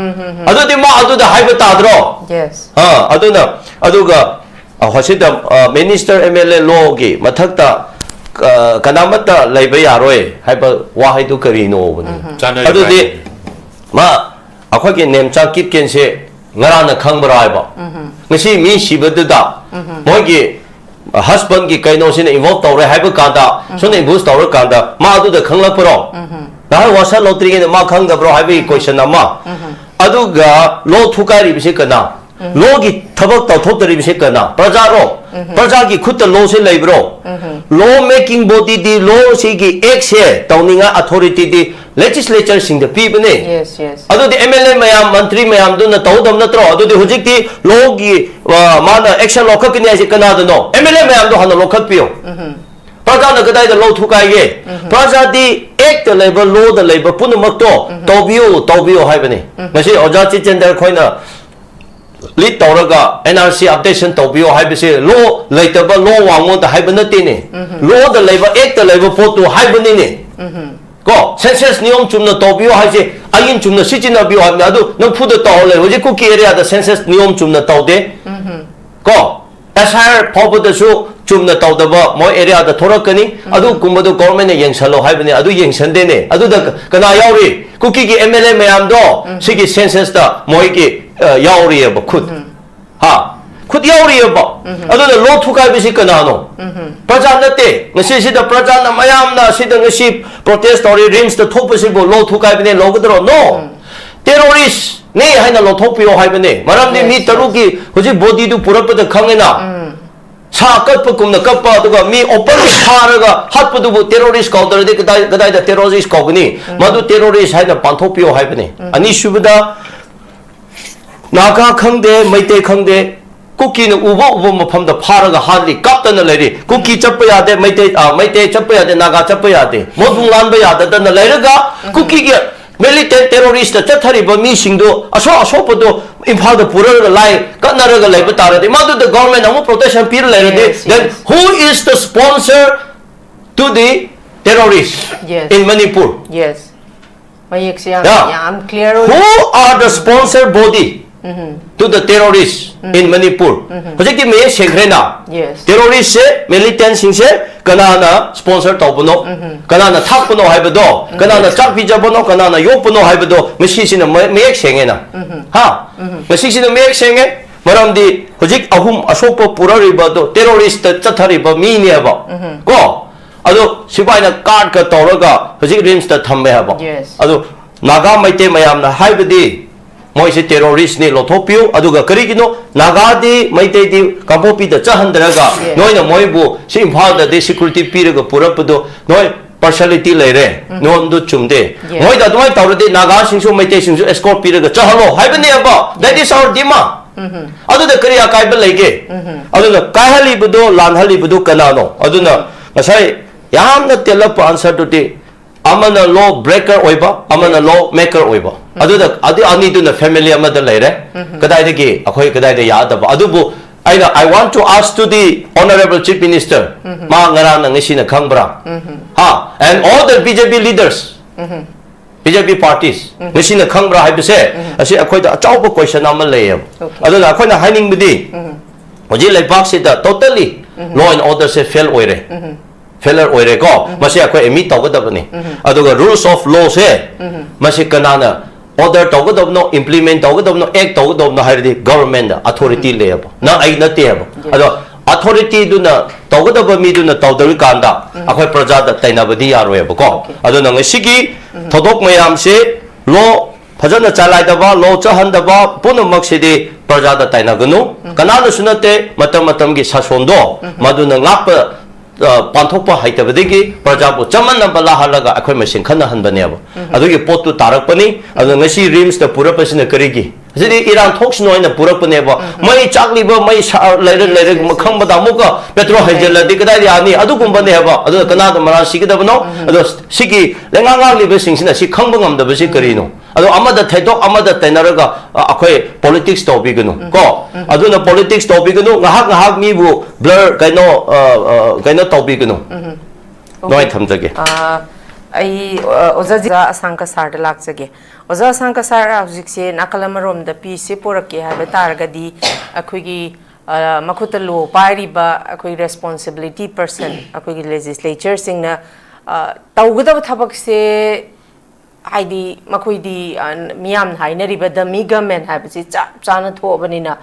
ꯑꯗꯨꯗꯤ ꯃꯥ ꯑꯗꯨꯗ ꯍꯥꯏꯕ ꯇꯥꯗ꯭ꯔꯣ? Yes. ꯑ, ꯑꯗꯨꯅ, ꯑꯗꯨꯒ ꯑ, ꯍꯣꯁꯤꯗ, ꯑ, ꯃꯤꯅꯤꯁꯇꯔ ꯑꯦꯝ ꯑꯦꯜ ꯑꯦ ꯂꯣꯒꯤ ꯃꯊꯛꯇ, ꯑ, ꯀꯅꯥꯃꯠꯇ ꯂꯩꯕ ꯌꯥꯔꯣꯏ ꯍꯥꯏꯕ ꯋꯥꯍꯩꯗꯨ ꯀꯔꯤꯅꯣꯕꯅꯤ? ꯆꯥꯅꯔꯤꯕ ꯑꯗꯨꯗꯤ ꯍꯥꯏꯗꯨꯅꯤ꯫ ꯃꯥ, ꯑꯩꯈꯣꯏꯒꯤ ꯅꯦꯝꯆꯥ ꯀꯤꯞꯀꯦꯟꯁꯦ ꯉꯔꯥꯡꯅ ꯈꯪꯕ꯭ꯔꯥ ꯍꯥꯏꯕ? ꯉꯁꯤ ꯃꯤ ꯁꯤꯕꯗꯨꯗ ꯃꯣꯏꯒꯤ ꯍꯁꯕꯦꯟꯒꯤ ꯀꯩꯅꯣꯁꯤꯅ ꯏꯟꯚꯣꯜꯕ ꯇꯧꯔꯦ ꯍꯥꯏꯕ ꯀꯥꯟꯗ, ꯁꯣꯝꯅ ꯏꯟꯚꯣꯜꯕ ꯇꯧꯔꯀꯥꯟꯗ ꯃꯥ ꯑꯗꯨꯗ ꯈꯪꯂꯛꯄ꯭ꯔꯣ? ꯅꯍꯥꯟ ꯋꯥꯁꯥ ꯂꯧꯇ꯭ꯔꯤꯉꯩꯗ ꯃꯥ ꯈꯪꯗꯕ꯭ꯔꯣ ꯍꯥꯏꯕꯒꯤ ꯀꯣꯏꯁꯟ ꯑꯃ꯫ ꯑꯗꯨꯒ ꯂꯣ ꯊꯨꯀꯥꯏꯔꯤꯕꯁꯤ ꯀꯅꯥ? ꯂꯣꯒꯤ ꯊꯕꯛ ꯇꯧꯊꯣꯛꯇꯔꯤꯕꯁꯤ ꯀꯅꯥ? ꯄ꯭ꯔꯖꯥꯔꯣ? ꯄ꯭ꯔꯖꯥꯒꯤ ꯈꯨꯠꯇ ꯂꯣꯁꯦ ꯂꯩꯕ꯭ꯔꯣ? ꯂꯣ ꯃꯦꯀꯤꯡ ꯕꯣꯗꯤꯗꯤ, ꯂꯣꯁꯤꯒꯤ ꯑꯦꯛꯁꯦ ꯇꯧꯅꯤꯡꯉꯥꯏ ꯑꯣꯊꯣꯔꯤꯇꯤꯗꯤ ꯂꯦꯖꯤꯁꯂꯦꯆꯔꯁꯤꯡꯗ ꯄꯤꯕꯅꯦ꯫ Yes, yes. ꯑꯗꯨꯗꯤ ꯑꯦꯝ ꯑꯦꯜ ꯑꯦ ꯃꯌꯥꯝ, ꯃꯟꯇ꯭ꯔꯤ ꯃꯌꯥꯝꯗꯨꯅ ꯇꯧꯒꯗꯕ ꯅꯠꯇ꯭ꯔꯣ? ꯑꯗꯨꯗꯤ ꯍꯧꯖꯤꯛꯇꯤ ꯂꯣꯒꯤ, ꯑ, ꯃꯥꯅ ꯑꯦꯛꯁꯟ ꯂꯧꯈꯠꯀꯅꯤ ꯍꯥꯏꯁꯦ ꯀꯅꯥꯗꯅꯣ? ꯑꯦꯝ ꯑꯦꯜ ꯑꯦ ꯃꯌꯥꯝꯗꯣ ꯍꯥꯟꯅ ꯂꯧꯈꯠꯄꯤꯌꯣ꯫ ꯄ꯭ꯔꯖꯥꯅ ꯀꯗꯥꯏꯗ ꯂꯧ ꯊꯨꯒꯥꯏꯒꯦ? ꯄ꯭ꯔꯖꯥꯗꯤ ꯑꯦꯛꯇ ꯂꯩꯕ, ꯂꯣꯗ ꯂꯩꯕ ꯄꯨꯝꯅꯃꯛꯇꯣ ꯇꯧꯕꯤꯌꯨ, ꯇꯧꯕꯤꯌꯨ ꯍꯥꯏꯕꯅꯤ꯫ ꯉꯁꯤ ꯑꯣꯖꯥ ꯆꯤꯇꯦꯟꯗ꯭ꯔ ꯈꯣꯏꯅ ꯂꯤꯗ ꯇꯧꯔꯒ ꯑꯦꯟ ꯑꯥꯔ ꯁꯤ ꯑꯞꯗꯦꯁꯟ ꯇꯧꯕꯤꯌꯣ ꯍꯥꯏꯕꯁꯦ ꯂꯣ ꯂꯩꯇꯕ, ꯂꯣ ꯋꯥꯡꯉꯣꯗ ꯍꯥꯏꯕ ꯅꯠꯇꯦꯅꯦ꯫ ꯂꯣꯗ ꯂꯩꯕ, ꯑꯦꯛꯇ ꯂꯩꯕ ꯄꯣꯠꯇꯨ ꯍꯥꯏꯕꯅꯤꯅꯦ꯫ ꯀꯣ, ꯁꯦꯟꯁꯁ ꯅꯤꯌꯣꯝ ꯆꯨꯝꯅ ꯇꯧꯕꯤꯌꯣ ꯍꯥꯏꯁꯦ ꯑꯥꯏꯟ ꯆꯨꯝꯅ ꯁꯤꯖꯤꯟꯅꯕꯤꯌꯣ ꯍꯥꯏꯕꯅꯤ꯫ ꯑꯗꯨ ꯅꯝꯐꯨꯗ ꯇꯧꯔ ꯂꯩ꯫ ꯍꯧꯖꯤꯛ ꯀꯨꯀꯤ ꯑꯦꯔꯤꯌꯥꯗ ꯁꯦꯟꯁꯁ ꯅꯤꯌꯣꯝ ꯆꯨꯝꯅ ꯇꯧꯗꯦ꯫ ꯀꯣ, ꯑꯦꯁ ꯑꯥꯏ ꯑꯥꯔ ꯐꯥꯎꯕꯗꯁꯨ ꯆꯨꯝꯅ ꯇꯧꯗꯕ ꯃꯣꯏ ꯑꯦꯔꯤꯌꯥꯗ ꯊꯣꯔꯛꯀꯅꯤ꯫ ꯑꯗꯨꯒꯨꯝꯕꯗꯨ ꯒꯣꯔꯃꯦꯟꯅ ꯌꯦꯡꯁꯜꯂꯣ ꯍꯥꯏꯕꯅꯤ, ꯑꯗꯨ ꯌꯦꯡꯁꯟꯗꯦꯅꯦ꯫ ꯑꯗꯨꯗ ꯀꯅꯥ ꯌꯥꯎꯔꯤ? ꯀꯨꯀꯤꯒꯤ ꯑꯦꯝ ꯑꯦꯜ ꯑꯦ ꯃꯌꯥꯝꯗꯣ ꯁꯤꯒꯤ ꯁꯦꯟꯁꯁꯇ ꯃꯣꯏꯒꯤ, ꯑ, ꯌꯥꯎꯔꯤꯑꯕ ꯈꯨꯠ꯫ ꯍꯥ? ꯈꯨꯠ ꯌꯥꯎꯔꯤꯑꯕ꯫ ꯑꯗꯨꯅ ꯂꯣ ꯊꯨꯒꯥꯏꯕꯁꯤ ꯀꯅꯥꯅꯣ? ꯄ꯭ꯔꯖꯥ ꯅꯠꯇꯦ꯫ ꯉꯁꯤꯁꯤꯗ ꯄ꯭ꯔꯖꯥꯅ ꯃꯌꯥꯝꯅ ꯁꯤꯗ ꯉꯁꯤ ꯄ꯭ꯔꯣꯇꯦꯁ ꯇꯧꯔꯤ, ꯔꯤꯝꯁꯇ ꯊꯣꯛꯄꯁꯤꯕꯨ ꯂꯣ ꯊꯨꯒꯥꯏꯕꯅꯦ ꯂꯧꯒꯗ꯭ꯔꯣ? ꯅꯣ꯫ ꯇꯦꯔꯣꯔꯤꯁꯅꯤ ꯍꯥꯏꯅ ꯂꯧꯊꯣꯛꯄꯤꯌꯣ ꯍꯥꯏꯕꯅꯦ꯫ ꯃꯔꯝꯗꯤ ꯃꯤ Yes, yes. ꯇꯔꯨꯛꯀꯤ ꯍꯧꯖꯤꯛ ꯕꯣꯗꯤꯗꯨ ꯄꯨꯔꯛꯄꯗ ꯈꯪꯉꯦꯅ꯫ ꯁꯥ ꯀꯠꯄꯒꯨꯝꯅ ꯀꯞꯄ, ꯑꯗꯨꯒ ꯃꯤ ꯑꯣꯄꯟ ꯐꯥꯔꯒ ꯍꯥꯠꯄꯗꯨꯕꯨ ꯇꯦꯔꯣꯔꯤꯁ ꯀꯧꯗ꯭ꯔꯗꯤ ꯀꯗꯥꯏ, ꯀꯗꯥꯏꯗ ꯇꯦꯔꯣꯔꯤꯁ ꯀꯧꯒꯅꯤ? ꯃꯗꯨ ꯇꯦꯔꯣꯔꯤꯁ ꯍꯥꯏꯅ ꯄꯥꯡꯊꯣꯛꯄꯤꯌꯣ ꯍꯥꯏꯕꯅꯤ꯫ ꯑꯅꯤꯁꯨꯕꯗ, ꯅꯥꯒꯥ ꯈꯪꯗꯦ, ꯃꯩꯇꯩ ꯈꯪꯗꯦ, ꯀꯨꯀꯤꯅ ꯎꯕ ꯎꯕ ꯃꯐꯝꯗ ꯐꯥꯔꯒ ꯍꯥꯠꯂꯤ, ꯀꯥꯞꯇꯅ ꯂꯩꯔꯤ꯫ ꯀꯨꯀꯤ ꯆꯠꯄ ꯌꯥꯗꯦ, ꯃꯩꯇꯩ, ꯑ, ꯃꯩꯇꯩ ꯆꯠꯄ ꯌꯥꯗꯦ, ꯅꯥꯒꯥ ꯆꯠꯄ ꯌꯥꯗꯦ, ꯃꯣꯏꯕꯨꯡ ꯂꯥꯟꯕ ꯌꯥꯗꯗꯅ ꯂꯩꯔꯒ ꯀꯨꯀꯤꯒꯤ ꯃꯤꯂꯤꯇꯦꯟ ꯇꯦꯔꯣꯔꯤꯁꯇ ꯆꯠꯊꯔꯤꯕ ꯃꯤꯁꯤꯡꯗꯣ, ꯑꯁꯣꯛ ꯑꯁꯣꯛꯄꯗꯣ ꯏꯝꯐꯥꯜꯗ ꯄꯨꯔꯒ ꯂꯥꯏ ꯀꯠꯅꯔꯒ ꯂꯩꯕ ꯇꯥꯔꯗꯤ, ꯃꯗꯨꯗ ꯒꯣꯔꯃꯦꯟ ꯑꯃꯨꯛ ꯄ꯭ꯔꯣꯇꯦꯛꯁꯟ ꯄꯤꯔ ꯂꯩꯔꯗꯤ, Yes, then yes. who is the sponsor to the terrorist Yes. in Manipur? Yes. ꯃꯌꯦꯛꯁꯦ ꯌꯥꯝ Yeah. ꯌꯥꯝ clear ꯑꯣꯏ. Who are the sponsor body to the terrorists in Manipur? ꯍꯧꯖꯤꯛꯇꯤ ꯃꯌꯦꯛ ꯁꯦꯡꯈ꯭ꯔꯦꯅ꯫ Yes. ꯇꯦꯔꯣꯔꯤꯁꯁꯦ, ꯃꯤꯂꯤꯇꯦꯟꯁꯤꯡꯁꯦ ꯀꯅꯥꯅ ꯁ꯭ꯄꯣꯟꯁꯔ ꯇꯧꯕꯅꯣ, ꯀꯅꯥꯅ ꯊꯥꯛꯄꯅꯣ ꯍꯥꯏꯕꯗꯣ, ꯀꯅꯥꯅ ꯆꯥꯛ ꯄꯤꯖꯕꯅꯣ, ꯀꯅꯥꯅ ꯌꯣꯛꯄꯅꯣ ꯍꯥꯏꯕꯗꯣ ꯉꯁꯤꯁꯤꯅ ꯃ-, ꯃꯌꯦꯛ ꯁꯦꯡꯉꯦꯅ꯫ ꯍꯥ? ꯉꯁꯤꯁꯤꯅ ꯃꯌꯦꯛ ꯁꯦꯡꯉꯦ꯫ ꯃꯔꯝꯗꯤ ꯍꯧꯖꯤꯛ ꯑꯍꯨꯝ ꯑꯁꯣꯛꯄ ꯄꯨꯔꯛꯂꯤꯕꯗꯣ ꯇꯦꯔꯣꯔꯤꯁꯇ ꯆꯠꯊꯔꯤꯕ ꯃꯤꯅꯦꯕ꯫ ꯀꯣ? ꯑꯗꯣ ꯁꯤꯐꯥꯏꯅ ꯀꯥꯔꯠꯀ ꯇꯧꯔꯒ ꯍꯧꯖꯤꯛ ꯔꯤꯝꯁꯇ ꯊꯝꯃꯦ ꯍꯥꯏꯕ꯫ Yes. ꯑꯗꯣ ꯅꯥꯒꯥ ꯃꯩꯇꯩ ꯃꯌꯥꯝꯅ ꯍꯥꯏꯕꯗꯤ ꯃꯣꯏꯁꯦ terrorist ꯅꯤ, ꯂꯧꯊꯣꯛꯄꯤꯌꯨ꯫ ꯑꯗꯨꯒ ꯀꯔꯤꯒꯤꯅꯣ ꯅꯥꯒꯥꯗꯤ, ꯃꯩꯇꯩꯗꯤ ꯀꯥꯡꯄꯣꯛꯄꯤꯗ ꯆꯠꯍꯟꯗ꯭ꯔꯒ ꯅꯣꯏꯅ ꯃꯣꯏꯕꯨ ꯁꯤ ꯏꯝꯐꯥꯜꯗꯗꯤ security ꯄꯤꯔꯒ ꯄꯨꯔꯛꯄꯗꯣ ꯅꯣꯏ partiality ꯂꯩꯔꯦ, ꯅꯣꯟꯗꯨ ꯆꯨꯝꯗꯦ꯫ ꯃꯣꯏꯗ ꯑꯗꯨꯃꯥꯏꯅ ꯇꯧꯔꯗꯤ ꯅꯥꯒꯥꯁꯤꯡꯁꯨ ꯃꯩꯇꯩꯁꯤꯡꯁꯨ escort ꯄꯤꯔꯒ ꯆꯠꯍꯜꯂꯣ ꯍꯥꯏꯕꯅꯦꯕ꯫ That is our demand. ꯑꯗꯨꯗ ꯀꯔꯤ ꯑꯀꯥꯏꯕ ꯂꯩꯒꯦ? ꯑꯗꯨꯅ ꯀꯥꯏꯍꯜꯂꯤꯕꯗꯣ, ꯂꯥꯟꯍꯜꯂꯤꯕꯗꯣ ꯀꯅꯥꯅꯣ? ꯑꯗꯨꯅ ꯉꯁꯥꯏ ꯌꯥꯝꯅ ꯇꯦꯜꯂꯛꯄ answer ꯗꯨꯗꯤ ꯑꯃꯅ law breaker ꯑꯣꯏꯕ, ꯑꯃꯅ law maker ꯑꯣꯏꯕ꯫ ꯑꯗꯨꯗ ꯑꯗꯨ ꯑꯅꯤꯗꯨꯅ family ꯑꯃꯗ ꯂꯩꯔꯦ꯫ ꯀꯗꯥꯏꯗꯒꯤ ꯑꯩꯈꯣꯏ ꯀꯗꯥꯏꯗ ꯌꯥꯗꯕ? ꯑꯗꯨꯕꯨ ꯑꯩꯅ, I want to ask to the honorable chief minister, ꯃꯥ ꯉꯔꯥꯡꯅ ꯉꯁꯤꯅ ꯈꯪꯕ꯭ꯔꯥ? ꯍꯥ? And all the B J P leaders, B J P parties, ꯉꯁꯤꯅ ꯈꯪꯕ꯭ꯔꯥ ꯍꯥꯏꯕꯁꯦ, ꯑꯁꯤ ꯑꯩꯈꯣꯏꯗ ꯑꯆꯧꯕ question ꯑꯃ ꯂꯩꯌꯦꯕ꯫ ꯑꯗꯨꯅ ꯑꯩꯈꯣꯏꯅ ꯍꯥꯏꯅꯤꯡꯕꯗꯤ, ꯍꯧꯖꯤꯛ ꯂꯩꯕꯥꯛꯁꯤꯗ totally law and order say fail ꯑꯣꯏꯔꯦ, failure ꯑꯣꯏꯔꯦꯀꯣ꯫ ꯃꯁꯤ ꯑꯩꯈꯣꯏ admit ꯇꯧꯒꯗꯕꯅꯤ꯫ ꯑꯗꯨꯒ rules of law ꯁꯦ, ꯃꯁꯤ ꯀꯅꯥꯅ order ꯇꯧꯒꯗꯕꯅꯣ, implement ꯇꯧꯒꯗꯕꯅꯣ, act ꯇꯧꯒꯗꯕꯅꯣ ꯍꯥꯏꯔꯗꯤ government ꯗ authority ꯂꯩꯌꯦꯕ, ꯅꯪ ꯑꯩ ꯅꯠꯇꯦꯕ꯫ ꯑꯗꯣ authority ꯗꯨꯅ ꯇꯧꯒꯗꯕ ꯃꯤꯗꯨꯅ ꯇꯧꯗ꯭ꯔꯤꯀꯥꯟꯗ ꯑꯩꯈꯣꯏ ꯄ꯭ꯔꯖꯥꯗ ꯇꯩꯅꯕꯗꯤ ꯌꯥꯔꯣꯏꯕꯀꯣ꯫ ꯑꯗꯨꯅ ꯉꯁꯤꯒꯤ ꯊꯧꯗꯣꯛ ꯃꯌꯥꯝꯁꯦ law ꯐꯖꯅ ꯆꯂꯥꯏꯗꯕ, law ꯆꯠꯍꯟꯗꯕ ꯄꯨꯝꯅꯃꯛꯁꯤꯗꯤ ꯄ꯭ꯔꯖꯥꯗ ꯇꯥꯏꯅꯒꯅꯨ꯫ ꯀꯅꯥꯅꯁꯨ ꯅꯠꯇꯦ, ꯃꯇꯝ ꯃꯇꯝꯒꯤ ꯁꯥꯁꯣꯟꯗꯣ ꯃꯗꯨꯅ ꯉꯥꯛꯄ, ꯑ, ꯄꯥꯟꯊꯣꯛꯄ ꯍꯩꯇꯕꯗꯒꯤ ꯄ꯭ꯔꯖꯥꯕꯨ ꯆꯃꯝꯅꯕ ꯂꯥꯛꯍꯜꯂꯒ ꯑꯩꯈꯣꯏ ꯃꯁꯦꯟ ꯈꯠꯅꯍꯟꯕꯅꯦꯕ꯫ ꯑꯗꯨꯒꯤ ꯄꯣꯠꯇꯨ ꯇꯥꯔꯛꯄꯅꯤ꯫ ꯑꯗꯨꯅ ꯉꯁꯤ ꯔꯤꯝꯁꯇ ꯄꯨꯔꯛꯄꯁꯤꯅ ꯀꯔꯤꯒꯤ? ꯑꯁꯤꯗꯤ ꯏꯔꯥꯡ ꯊꯣꯛꯁꯅꯨ ꯍꯥꯏꯅ ꯄꯨꯔꯛꯄꯅꯦꯕ꯫ ꯃꯩ ꯆꯥꯛꯂꯤꯕ, ꯃꯩ ꯁꯥ-, ꯂꯩꯔ, ꯂꯩꯔ ꯈꯪꯕꯗ ꯑꯃꯨꯛꯀ petrol ꯍꯩꯖꯤꯜꯂꯗꯤ ꯀꯗꯥꯏꯗ ꯌꯥꯅꯤ? ꯑꯗꯨꯒꯨꯝꯕꯅꯦꯕ꯫ ꯑꯗꯨꯅ ꯀꯅꯥꯗ ꯃꯔꯥꯜ ꯁꯤꯒꯗꯕꯅꯣ? ꯑꯗꯣ ꯁꯤꯒꯤ ꯂꯩꯉꯥꯛ ꯉꯥꯛꯂꯤꯕꯁꯤꯡꯁꯤꯅ ꯁꯤ ꯈꯪꯕ ꯉꯝꯗꯕꯁꯤ ꯀꯔꯤꯅꯣ? ꯑꯗꯣ ꯑꯃꯗ ꯊꯩꯗꯣꯛ, ꯑꯃꯗ ꯇꯩꯅꯔꯒ, ꯑ, ꯑꯩꯈꯣꯏ politics ꯇꯧꯕꯤꯒꯅꯨ, ꯀꯣ? ꯑꯗꯨꯅ politics ꯇꯧꯕꯤꯒꯅꯨ꯫ ꯉꯥꯏꯍꯥꯛ ꯉꯥꯏꯍꯥꯛ ꯃꯤꯕꯨ blur, ꯀꯩꯅꯣ, ꯑ, ꯑ, ꯀꯩꯅꯣ ꯇꯧꯕꯤꯒꯅꯨ꯫ ꯑꯗꯨꯃꯥꯏꯅ ꯊꯝꯖꯒꯦ꯫ ꯑ, ꯑꯩ, ꯑ, ꯑꯣꯖꯥ ꯑꯁꯥꯡ ꯀꯁꯥꯔꯗ ꯂꯥꯛꯆꯒꯦ꯫ ꯑꯣꯖꯥ ꯑꯁꯥꯡ ꯀꯁꯥꯔ, ꯍꯧꯖꯤꯛꯁꯦ ꯅꯥꯀꯜ ꯑꯃꯔꯣꯝꯗ peace ꯁꯦ ꯄꯨꯔꯛꯀꯦ ꯍꯥꯏꯕ ꯇꯥꯔꯒꯗꯤ ꯑꯩꯈꯣꯏꯒꯤ, ꯑ, ꯃꯈꯨꯠꯇ law ꯄꯥꯏꯔꯤꯕ ꯑꯩꯈꯣꯏ responsibility person, ꯑꯩꯈꯣꯏꯒꯤ legislature ꯁꯤꯡꯅ, ꯑ, ꯇꯧꯒꯗꯕ ꯊꯕꯛꯁꯦ, ꯍꯥꯏꯗꯤ ꯃꯈꯣꯏꯗꯤ, ꯑ, ꯃꯤꯌꯥꯝꯅ ꯍꯥꯏꯅꯔꯤꯕ dummy government ꯍꯥꯏꯕꯁꯤ ꯆꯞ ꯆꯥꯅ ꯊꯣꯛꯑꯕꯅꯤꯅ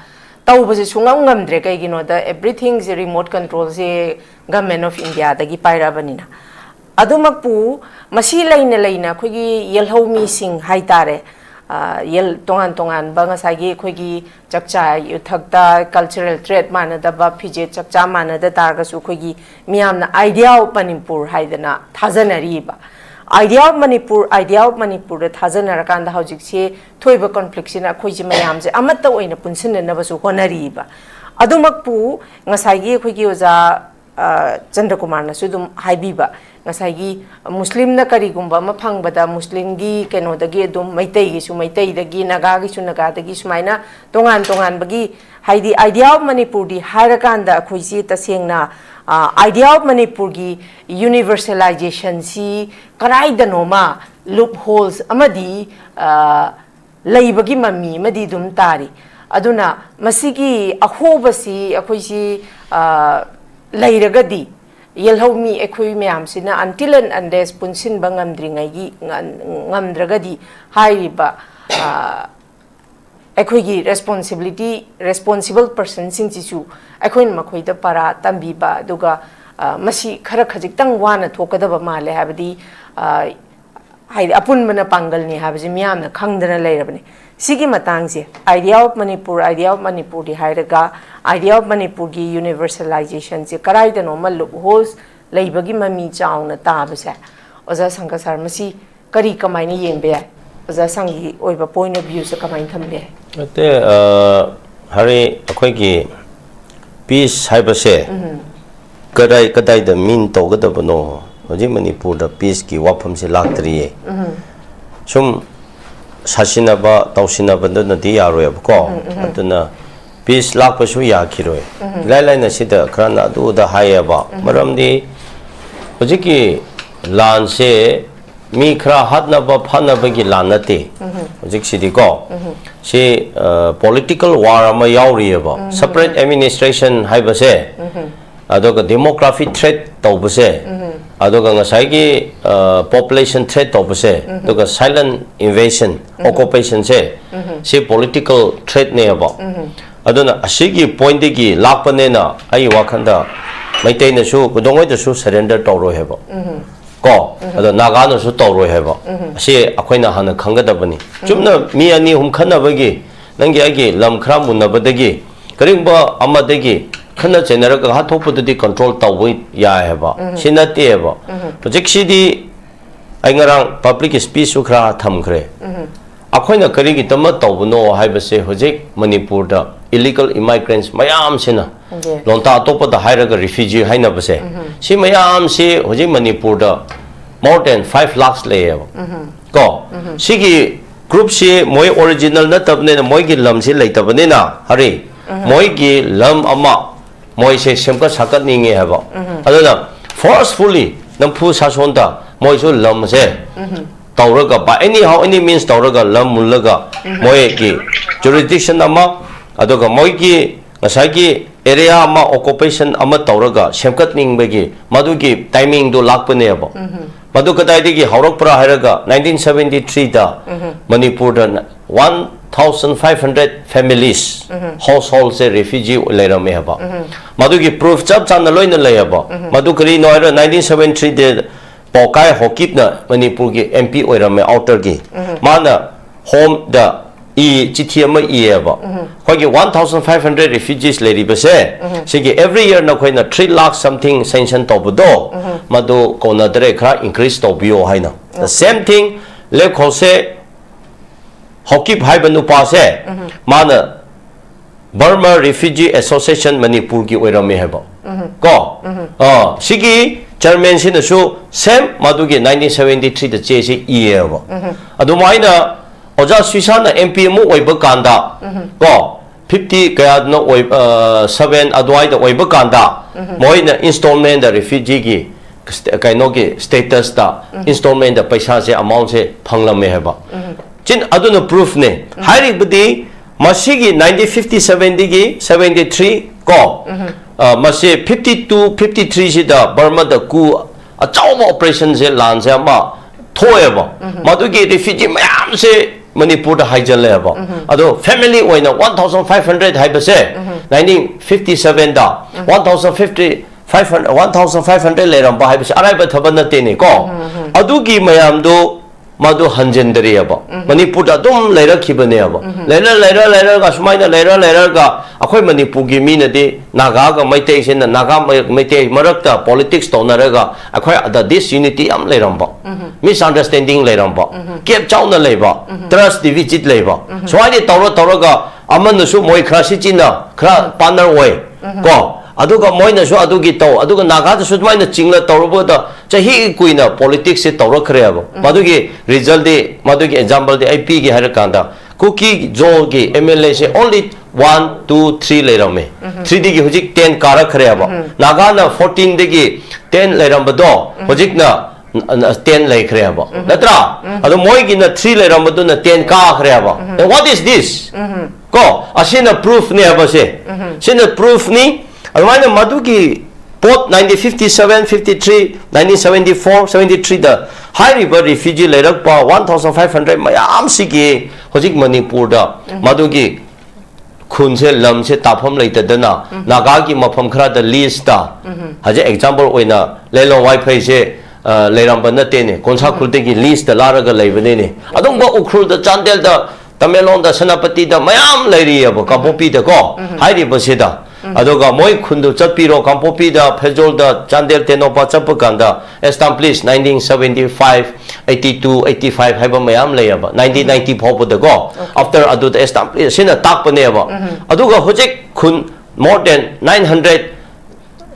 ꯇꯧꯕꯁꯦ ꯁꯨꯡꯉꯝ ꯉꯝꯗ꯭ꯔꯦ꯫ ꯀꯩꯒꯤꯅꯣꯗ everything say remote control say Government of India ꯗꯒꯤ ꯄꯥꯏꯔꯛꯑꯕꯅꯤꯅ꯫ ꯑꯗꯨꯃꯛꯄꯨ ꯃꯁꯤ ꯂꯩꯅ ꯂꯩꯅ ꯑꯩꯈꯣꯏꯒꯤ ꯌꯦꯜꯍꯧꯃꯤꯁꯤꯡ ꯍꯥꯏꯇꯥꯔꯦ, ꯑ, ꯌꯦꯜ-, ꯇꯣꯉꯥꯟ ꯇꯣꯉꯥꯟꯕ ꯉꯁꯥꯏꯒꯤ ꯑꯩꯈꯣꯏꯒꯤ ꯆꯥꯛꯆꯥ ꯌꯨꯊꯛꯇ cultural trait ꯃꯥꯟꯅꯗꯕ, ꯐꯤꯖꯦꯠ ꯆꯥꯛꯆꯥ ꯃꯥꯟꯅꯗ ꯇꯥꯔꯒꯁꯨ, ꯑꯩꯈꯣꯏꯒꯤ ꯃꯤꯌꯥꯝꯅ Idea of Manipur ꯍꯥꯏꯗꯅ ꯊꯥꯖꯅꯔꯤꯕ꯫ Idea of Manipur, Idea of ꯃꯅꯤꯄꯨꯔꯗ ꯊꯥꯖꯅꯔꯀꯥꯟꯗ ꯍꯧꯖꯤꯛꯁꯤ ꯊꯣꯛꯏꯕ conflict ꯁꯤꯅ ꯑꯩꯈꯣꯏꯁꯦ ꯃꯌꯥꯝꯁꯦ ꯑꯃꯠꯇ ꯑꯣꯏꯅ ꯄꯨꯟꯁꯤꯟꯅꯅꯕꯁꯨ ꯍꯣꯠꯅꯔꯤꯕ꯫ ꯑꯗꯨꯃꯛꯄꯨ ꯉꯁꯥꯏꯒꯤ ꯑꯩꯈꯣꯏꯒꯤ ꯑꯣꯖꯥ ꯑ, ꯆꯟꯗ꯭ꯔꯀꯨꯃꯥꯔꯅꯁꯨ ꯑꯗꯨꯝ ꯍꯥꯏꯕꯤꯕ, ꯉꯁꯥꯏꯒꯤ ꯃꯨꯁꯂꯤꯝꯅ ꯀꯔꯤꯒꯨꯝꯕ ꯑꯃ ꯐꯪꯕꯗ ꯃꯨꯁꯂꯤꯝꯒꯤ ꯀꯩꯅꯣꯗꯒꯤ ꯑꯗꯨꯝ ꯃꯩꯇꯩꯒꯤꯁꯨ ꯃꯩꯇꯩꯗꯒꯤ, ꯅꯥꯒꯥꯒꯤꯁꯨ ꯅꯥꯒꯥꯗꯒꯤ, ꯁꯨꯃꯥꯏꯅ ꯇꯣꯉꯥꯟ ꯇꯣꯉꯥꯟꯕꯒꯤ, ꯍꯥꯏꯗꯤ Idea of Manipur ꯗꯤ ꯍꯥꯏꯔꯀꯥꯟꯗ ꯑꯩꯈꯣꯏꯁꯤ ꯇꯁꯦꯡꯅ, ꯑ, Idea of Manipur ꯒꯤ universalization ꯁꯤ ꯀꯗꯥꯏꯗꯅꯣꯃ loopholes ꯑꯃꯗꯤ, ꯑ, ꯂꯩꯕꯒꯤ ꯃꯃꯤ ꯑꯃꯗꯤ ꯑꯗꯨꯝ ꯇꯥꯔꯤ꯫ ꯑꯗꯨꯅ ꯃꯁꯤꯒꯤ ꯑꯍꯣꯕꯁꯤ ꯑꯩꯈꯣꯏꯁꯤ, ꯑ, ꯂꯩꯔꯒꯗꯤ, ꯌꯦꯜꯍꯧꯃꯤ ꯑꯩꯈꯣꯏ ꯃꯌꯥꯝꯁꯤꯅ until and unless ꯄꯨꯟꯁꯤꯟꯕ ꯉꯝꯗ꯭ꯔꯤꯉꯩꯒꯤ, ꯉ-, ꯉꯝꯗ꯭ꯔꯒꯗꯤ, ꯍꯥꯏꯔꯤꯕ, ꯑ, ꯑꯩꯈꯣꯏꯒꯤ responsibility, responsible person ꯁꯤꯡꯁꯤꯁꯨ ꯑꯩꯈꯣꯏꯅ ꯃꯈꯣꯏꯗ ꯄꯔꯥ ꯇꯝꯕꯤꯕ, ꯑꯗꯨꯒ, ꯑ, ꯃꯁꯤ ꯈꯔ ꯈꯖꯤꯛꯇꯪ ꯋꯥꯅ ꯊꯣꯛꯀꯗꯕ ꯃꯥꯜꯂꯦ, ꯍꯥꯏꯕꯗꯤ, ꯑ, ꯍꯥꯏꯗꯤ ꯑꯄꯨꯟꯕꯅ ꯄꯥꯡꯒꯜꯅꯤ ꯍꯥꯏꯕꯁꯤ ꯃꯤꯌꯥꯝꯅ ꯈꯪꯗꯅ ꯂꯩꯔꯕꯅꯤ꯫ ꯁꯤꯒꯤ ꯃꯇꯥꯡꯁꯦ, Idea of Manipur, Idea of Manipur ꯗꯤ ꯍꯥꯏꯔꯒ, Idea of Manipur ꯒꯤ universalization ꯁꯦ ꯀꯗꯥꯏꯗꯅꯣꯃ loopholes ꯂꯩꯕꯒꯤ ꯃꯃꯤ ꯆꯥꯎꯅ ꯇꯥꯕꯁꯦ, ꯑꯣꯖꯥ ꯁꯪꯒ ꯁꯥꯔ, ꯃꯁꯤ ꯀꯔꯤ, ꯀꯃꯥꯏꯅ ꯌꯦꯡꯕ ꯌꯥꯏ? ꯑꯣꯖꯥ ꯁꯪꯒꯤ ꯑꯣꯏꯕ point of view ꯁꯦ ꯀꯃꯥꯏꯅ ꯊꯝꯕ ꯌꯥꯏ? ꯅꯠꯇꯦ, ꯑ, ꯍꯔꯦ, ꯑꯩꯈꯣꯏꯒꯤ peace ꯍꯥꯏꯕꯁꯦ ꯀꯗꯥꯏ ꯀꯗꯥꯏꯗ mean ꯇꯧꯒꯗꯕꯅꯣ? ꯍꯧꯖꯤꯛ ꯃꯅꯤꯄꯨꯔꯗ peace ꯀꯤ ꯋꯥꯐꯝꯁꯦ ꯂꯥꯛꯇ꯭ꯔꯤꯌꯦ꯫ ꯁꯨꯝ ꯁꯥꯁꯤꯟꯅꯕ, ꯇꯧꯁꯤꯟꯅꯕꯗꯨꯅꯗꯤ ꯌꯥꯔꯣꯏꯕꯀꯣ꯫ ꯑꯗꯨꯅ peace ꯂꯥꯛꯄꯁꯨ ꯌꯥꯈꯤꯔꯣꯏ꯫ ꯏꯂꯥꯏ ꯂꯥꯏꯅ ꯁꯤꯗ ꯈꯔꯅ ꯑꯗꯨꯗ ꯍꯥꯏꯌꯦꯕ꯫ ꯃꯔꯝꯗꯤ ꯍꯧꯖꯤꯛꯀꯤ ꯂꯥꯟꯁꯦ ꯃꯤ ꯈꯔ ꯍꯥꯠꯅꯕ ꯐꯥꯅꯕꯒꯤ ꯂꯥꯟ ꯅꯠꯇꯦ꯫ ꯍꯧꯖꯤꯛꯁꯤꯗꯤꯀꯣ, ꯁꯤ, ꯑ, political war ꯑꯃ ꯌꯥꯎꯔꯤꯑꯕ꯫ Separate administration ꯍꯥꯏꯕꯁꯦ, ꯑꯗꯨꯒ demography threat ꯇꯧꯕꯁꯦ, ꯑꯗꯨꯒ ꯉꯁꯥꯏꯒꯤ, ꯑ, population threat ꯇꯧꯕꯁꯦ, ꯑꯗꯨꯒ silent invasion, occupation ꯁꯦ, ꯁꯤ political threat ꯅꯦꯕ꯫ ꯑꯗꯨꯅ ꯑꯁꯤꯒꯤ point ꯇꯒꯤ ꯂꯥꯛꯄꯅꯦꯅ ꯑꯩ ꯋꯥꯈꯟꯗ ꯃꯩꯇꯩꯅꯁꯨ ꯀꯩꯗꯧꯉꯩꯗꯁꯨ surrender ꯇꯧꯔꯣꯏ ꯍꯥꯏꯕ꯫ ꯀꯣ, ꯑꯗꯣ ꯅꯥꯒꯥꯅꯁꯨ ꯇꯧꯔꯣꯏ ꯍꯥꯏꯕ꯫ ꯑꯁꯤ ꯑꯩꯈꯣꯏꯅ ꯍꯥꯟꯅ ꯈꯪꯒꯗꯕꯅꯤ꯫ ꯆꯨꯝꯅ ꯃꯤ ꯑꯅꯤ ꯑꯍꯨꯝ ꯈꯟꯅꯕꯒꯤ, ꯅꯪꯒꯤ ꯑꯩꯒꯤ ꯂꯝ ꯈꯔ ꯃꯨꯟꯅꯕꯗꯒꯤ, ꯀꯔꯤꯒꯨꯝꯕ ꯑꯃꯗꯒꯤ ꯈꯠꯅ ꯆꯩꯅꯔꯒ ꯍꯥꯠꯊꯣꯛꯄꯗꯨꯗꯤ control ꯇꯧꯕ ꯌꯥꯏ ꯍꯥꯏꯕ꯫ ꯁꯤ ꯅꯠꯇꯦꯕ꯫ ꯍꯧꯖꯤꯛꯁꯤꯗꯤ ꯑꯩ ꯉꯔꯥꯡ public speechꯁꯨ ꯈꯔ ꯊꯝꯈ꯭ꯔꯦ꯫ ꯑꯩꯈꯣꯏꯅ ꯀꯔꯤꯒꯤꯗꯃꯛ ꯇꯧꯕꯅꯣ ꯍꯥꯏꯕꯁꯦ, ꯍꯧꯖꯤꯛ ꯃꯅꯤꯄꯨꯔꯗ illegal immigrants ꯃꯌꯥꯝꯁꯤꯅ, ꯂꯣꯟꯇꯥ ꯑꯇꯣꯞꯄꯗ ꯍꯥꯏꯔꯒ refugee ꯍꯥꯏꯅꯕꯁꯦ, ꯁꯤ ꯃꯌꯥꯝꯁꯤ ꯍꯧꯖꯤꯛ ꯃꯅꯤꯄꯨꯔꯗ more than five lakhs ꯂꯩꯌꯦꯕ꯫ ꯀꯣ, ꯁꯤꯒꯤ groupꯁꯤ ꯃꯣꯏ original ꯅꯠꯇꯕꯅꯤꯅ, ꯃꯣꯏꯒꯤ ꯂꯝꯁꯤ ꯂꯩꯇꯕꯅꯤꯅ, ꯍꯔꯤ, ꯃꯣꯏꯒꯤ ꯂꯝ ꯑꯃ ꯃꯣꯏꯁꯦ ꯁꯦꯝꯒꯠ ꯁꯥꯒꯠꯅꯤꯡꯉꯦ ꯍꯥꯏꯕ꯫ ꯑꯗꯨꯅ forcefully ꯅꯝꯐꯨ ꯁꯥꯁꯣꯟꯗ ꯃꯣꯏꯁꯨ ꯂꯝꯁꯦ ꯇꯧꯔꯒ, by anyhow any means ꯇꯧꯔꯒ, ꯂꯝ ꯃꯨꯜꯂꯒ, ꯃꯣꯏꯒꯤ jurisdiction ꯑꯃ, ꯑꯗꯨꯒ ꯃꯣꯏꯒꯤ ꯉꯁꯥꯏꯒꯤ area ꯑꯃ, occupation ꯑꯃ ꯇꯧꯔꯒ ꯁꯦꯝꯒꯠꯅꯤꯡꯕꯒꯤ ꯃꯗꯨꯒꯤ timingꯗꯨ ꯂꯥꯛꯄꯅꯦꯕ꯫ ꯃꯗꯨ ꯀꯗꯥꯏꯗꯒꯤ ꯍꯧꯔꯛꯄ꯭ꯔꯥ ꯍꯥꯏꯔꯒ, nineteen seventy threeꯗ ꯃꯅꯤꯄꯨꯔꯗ one thousand five hundred families, householdꯁꯦ refugee ꯂꯩꯔꯝꯃꯦ ꯍꯥꯏꯕ꯫ ꯃꯗꯨꯒꯤ proof ꯆꯞ ꯆꯥꯅ ꯂꯣꯏꯅ ꯂꯩꯌꯦꯕ꯫ ꯃꯗꯨ ꯀꯔꯤꯅꯣ ꯍꯥꯏꯔ, nineteen seventy threeꯗ ꯄꯥꯎꯀꯥꯏ ꯍꯣꯀꯤꯞꯅ ꯃꯅꯤꯄꯨꯔꯒꯤ MP ꯑꯣꯏꯔꯝꯃꯦ, outerꯒꯤ꯫ ꯃꯥꯅ homeꯗ ꯏ, ꯆꯤꯊꯤ ꯑꯃ ꯏꯌꯦꯕ꯫ ꯑꯩꯈꯣꯏꯒꯤ one thousand five hundred refugees ꯂꯩꯔꯤꯕꯁꯦ, ꯁꯤꯒꯤ every year ꯅꯈꯣꯏꯅ three lakh something sanction ꯇꯧꯕꯗꯣ, ꯃꯗꯨ ꯀꯣꯟꯅꯗ꯭ꯔꯦ, ꯈꯔ increase ꯇꯧꯕꯤꯌꯣ ꯍꯥꯏꯅ꯫ The same thing, ꯂꯦꯞꯈꯣꯁꯦ ꯍꯣꯀꯤꯞ ꯍꯥꯏꯕ ꯅꯨꯄꯥꯁꯦ, ꯃꯥꯅ Burma Refugee Association ꯃꯅꯤꯄꯨꯔꯒꯤ ꯑꯣꯏꯔꯝꯃꯦ ꯍꯥꯏꯕ꯫ ꯀꯣ? ꯑꯥ, ꯁꯤꯒꯤ chairmanꯁꯤꯅꯁꯨ same ꯃꯗꯨꯒꯤ nineteen seventy threeꯗ ꯆꯦꯁꯤ ꯏꯌꯦꯕ꯫ ꯑꯗꯨꯃꯥꯏꯅ ꯑꯣꯖꯥ ꯁꯨꯏꯁꯥꯅ MP ꯑꯃ ꯑꯣꯏꯕ ꯀꯥꯟꯗ, ꯀꯣ, fifty ꯀꯌꯥꯗꯅꯣ ꯑꯣꯏ-, ꯑ, seven ꯑꯗꯨꯋꯥꯏꯗ ꯑꯣꯏꯕ ꯀꯥꯟꯗ, ꯃꯣꯏꯅ installmentꯗ refugeeꯒꯤ ꯁ꯭ꯇꯦ-, ꯀꯩꯅꯣꯒꯤ statusꯇ installmentꯗ ꯄꯩꯁꯥꯁꯦ, amountꯁꯦ ꯐꯪꯂꯝꯃꯦ ꯍꯥꯏꯕ꯫ ꯆꯤꯟ-, ꯑꯗꯨꯅ proofꯅꯦ꯫ ꯍꯥꯏꯔꯤꯕꯗꯤ ꯃꯁꯤꯒꯤ nineteen fifty sevenꯗꯒꯤ seventy three ꯀꯣ, ꯑ, ꯃꯁꯤ fifty two, fifty threeꯁꯤꯗ ꯕꯔꯃꯥꯗ coup ꯑꯆꯧꯕ operationꯁꯦ, ꯂꯥꯟꯁꯦ ꯑꯃ ꯊꯣꯛꯑꯦꯕ꯫ ꯃꯗꯨꯒꯤ refugee ꯃꯌꯥꯝꯁꯦ ꯃꯅꯤꯄꯨꯔꯗ ꯍꯥꯏꯖꯜꯂꯦꯕ꯫ ꯑꯗꯣ family ꯑꯣꯏꯅ one thousand five hundred ꯍꯥꯏꯕꯁꯦ, nineteen fifty sevenꯗ one thousand fifty five hundred, one thousand five hundred ꯂꯩꯔꯝꯕ ꯍꯥꯏꯕꯁꯤ ꯑꯔꯥꯏꯕ ꯊꯕꯛ ꯅꯠꯇꯦꯅꯦꯀꯣ꯫ ꯑꯗꯨꯒꯤ ꯃꯌꯥꯝꯗꯨ ꯃꯗꯨ ꯍꯟꯖꯤꯟꯗꯔꯤꯑꯕ꯫ ꯃꯅꯤꯄꯨꯔꯗ ꯑꯗꯨꯝ ꯂꯩꯔꯛꯈꯤꯕꯅꯦꯕ꯫ ꯂꯩꯔ, ꯂꯩꯔ, ꯂꯩꯔꯒ ꯁꯨꯃꯥꯏꯅ ꯂꯩꯔ, ꯂꯩꯔꯒ ꯑꯩꯈꯣꯏ ꯃꯅꯤꯄꯨꯔꯒꯤ ꯃꯤꯅꯗꯤ ꯅꯥꯒꯥꯒ ꯃꯩꯇꯩꯁꯤꯅ, ꯅꯥꯒꯥ ꯃꯩ-, ꯃꯩꯇꯩ ꯃꯔꯛꯇ politics ꯇꯧꯅꯔꯒ ꯑꯩꯈꯣꯏ ꯑꯗ disunity ꯌꯥꯝ ꯂꯩꯔꯝꯕ, misunderstanding ꯂꯩꯔꯝꯕ, gap ꯆꯥꯎꯅ ꯂꯩꯕ, trust deficit ꯂꯩꯕ, ꯁꯨꯃꯥꯏꯅ ꯇꯧꯔ ꯇꯧꯔꯒ ꯑꯃꯅꯁꯨ ꯃꯣꯏ ꯈꯔ ꯁꯤꯆꯤꯟꯅ ꯈꯔ partner ꯑꯣꯏ ꯀꯣ, ꯑꯗꯨꯒ ꯃꯣꯏꯅꯁꯨ ꯑꯗꯨꯒꯤ ꯇꯧ, ꯑꯗꯨꯒ ꯅꯥꯒꯥꯗꯁꯨ ꯑꯗꯨꯃꯥꯏꯅ ꯆꯤꯡꯅ ꯇꯧꯔꯨꯕꯗ ꯆꯍꯤ ꯀꯨꯏꯅ politics ꯁꯦ ꯇꯧꯔꯛꯈ꯭ꯔꯦꯕ꯫ ꯃꯗꯨꯒꯤ result ꯗꯤ, ꯃꯗꯨꯒꯤ example ꯗꯤ ꯑꯩ ꯄꯤꯒꯦ ꯍꯥꯏꯔ ꯀꯥꯟꯗ, ꯀꯨꯀꯤ ꯖꯣꯜꯒꯤ M L A say only one, two, three ꯂꯩꯔꯝꯃꯦ꯫ Three ꯗꯒꯤ ꯍꯧꯖꯤꯛ ten ꯀꯥꯔꯛꯈ꯭ꯔꯦꯕ꯫ ꯅꯥꯒꯥꯅ fourteen ꯗꯒꯤ ten ꯂꯩꯔꯝꯕꯗꯣ ꯍꯧꯖꯤꯛꯅ ten ꯂꯩꯈ꯭ꯔꯦꯕ, ꯅꯠꯇ꯭ꯔꯥ? ꯑꯗꯣ ꯃꯣꯏꯒꯤꯅ three ꯂꯩꯔꯝꯕꯗꯨꯅ ten ꯀꯥꯈ꯭ꯔꯦꯕ꯫ And what is this? ꯀꯣ, ꯑꯁꯤꯅ proof ꯅꯦꯕ ꯁꯦ꯫ ꯁꯤꯅ proof ꯅꯤ꯫ ꯑꯗꯨꯃꯥꯏꯅ ꯃꯗꯨꯒꯤ ꯄꯣꯠ nineteen fifty seven, fifty three, nineteen seventy four, seventy three ꯗ ꯍꯥꯏꯔꯤꯕ refugee ꯂꯩꯔꯛꯄ one thousand five hundred ꯃꯌꯥꯝꯁꯤꯒꯤ ꯍꯧꯖꯤꯛ ꯃꯅꯤꯄꯨꯔꯗ ꯃꯗꯨꯒꯤ ꯈꯨꯟꯁꯦ, ꯂꯝꯁꯦ ꯇꯥꯐꯝ ꯂꯩꯇꯗꯅ ꯅꯥꯒꯥꯒꯤ ꯃꯐꯝ ꯈꯔꯗ lease ꯇ, ꯍꯧꯖꯤꯛ example ꯑꯣꯏꯅ ꯂꯦꯂꯣꯡ ꯋꯥꯏꯐꯩꯁꯦ, ꯑ, ꯂꯩꯔꯝꯕ ꯅꯠꯇꯦꯅꯦ, ꯀꯣꯟꯁꯥ ꯈꯨꯜꯗꯒꯤ lease ꯇ ꯂꯥꯔꯒ ꯂꯩꯕꯅꯤꯅꯦ꯫ ꯑꯗꯨꯝꯕ ꯎꯈ꯭ꯔꯨꯜꯗ, ꯆꯥꯟꯗꯦꯜꯗ, ꯇꯃꯦꯡꯂꯣꯡꯗ, ꯁꯦꯅꯥꯄꯇꯤꯗ ꯃꯌꯥꯝ ꯂꯩꯔꯤꯑꯕ, ꯀꯥꯡꯄꯣꯛꯄꯤꯗꯀꯣ ꯍꯥꯏꯔꯤꯕꯁꯤꯗ꯫ ꯑꯗꯨꯒ ꯃꯣꯏ ꯈꯨꯟꯗꯨ ꯆꯠꯄꯤꯔꯣ, ꯀꯥꯡꯄꯣꯛꯄꯤꯗ, ꯐꯦꯖꯣꯜꯗ, ꯆꯥꯟꯗꯦꯜ, ꯇꯦꯡꯅꯧꯄꯜ ꯆꯠꯄ ꯀꯥꯟꯗ establish nineteen seventy five, eighty two, eighty five ꯍꯥꯏꯕ ꯃꯌꯥꯝ ꯂꯩꯌꯦꯕ, nineteen ninety ꯐꯥꯎꯕꯗꯀꯣ꯫ After ꯑꯗꯨꯗ establish, ꯁꯤꯅ ꯇꯥꯛꯄꯅꯦꯕ꯫ ꯑꯗꯨꯒ ꯍꯧꯖꯤꯛ ꯈꯨꯟ more than nine hundred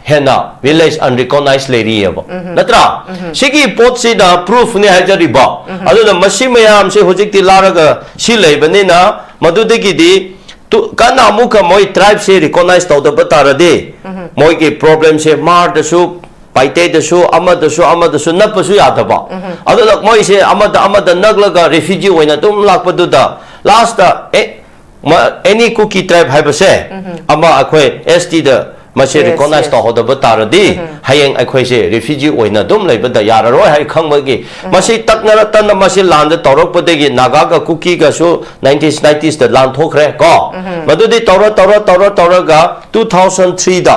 ꯍꯦꯟꯅ village unrecognized ꯂꯩꯔꯤꯑꯕ, ꯅꯠꯇ꯭ꯔꯥ? ꯁꯤꯒꯤ ꯄꯣꯠꯁꯤꯅ proof ꯅꯤ ꯍꯥꯏꯖꯔꯤꯕ꯫ ꯑꯗꯨꯅ ꯃꯁꯤ ꯃꯌꯥꯝꯁꯦ ꯍꯧꯖꯤꯛꯇꯤ ꯂꯥꯔꯒ ꯁꯤ ꯂꯩꯕꯅꯤꯅ, ꯃꯗꯨꯗꯒꯤꯗꯤ ꯇꯨ-, ꯀꯟꯅ ꯑꯃꯨꯛꯀ ꯃꯣꯏ tribe ꯁꯦ recognize ꯇꯧꯗꯕ ꯇꯥꯔꯗꯤ, ꯃꯣꯏꯒꯤ problem ꯁꯦ ꯃꯥꯔꯗꯁꯨ, ꯄꯥꯏꯇꯩꯗꯁꯨ, ꯑꯃꯗꯁꯨ, ꯑꯃꯗꯁꯨ ꯅꯞꯄꯁꯨ ꯌꯥꯗꯕ꯫ ꯑꯗꯨꯅ ꯃꯣꯏꯁꯦ ꯑꯃꯗ ꯑꯃꯗ ꯅꯛꯂꯒ refugee ꯑꯣꯏꯅ ꯑꯗꯨꯝ ꯂꯥꯛꯄꯗꯨꯗ, last ꯇ, ꯑꯦ, ꯃ-, any Kuki tribe ꯍꯥꯏꯕꯁꯦ ꯑꯃ ꯑꯩꯈꯣꯏ S T ꯗ ꯃꯁꯤ Yes, recognize yes. ꯇꯧꯍꯧꯗꯕ ꯇꯥꯔꯗꯤ, ꯍꯌꯦꯡ ꯑꯩꯈꯣꯏꯁꯦ refugee ꯑꯣꯏꯅ ꯑꯗꯨꯝ ꯂꯩꯕꯗ ꯌꯥꯔꯔꯣꯏ ꯍꯥꯏ ꯈꯪꯕꯒꯤ, ꯃꯁꯤ ꯇꯛꯅꯔ ꯇꯛꯅ ꯃꯁꯤ ꯂꯥꯟꯗ ꯇꯧꯔꯛꯄꯗꯒꯤ ꯅꯥꯒꯥꯒ ꯀꯨꯀꯤꯒꯁꯨ nineteen nineties ꯇ ꯂꯥꯟ ꯊꯣꯛꯈ꯭ꯔꯦ ꯀꯣ꯫ ꯃꯗꯨꯗꯤ ꯇꯧꯔ, ꯇꯧꯔ, ꯇꯧꯔ, ꯇꯧꯔꯒ two thousand three ꯗ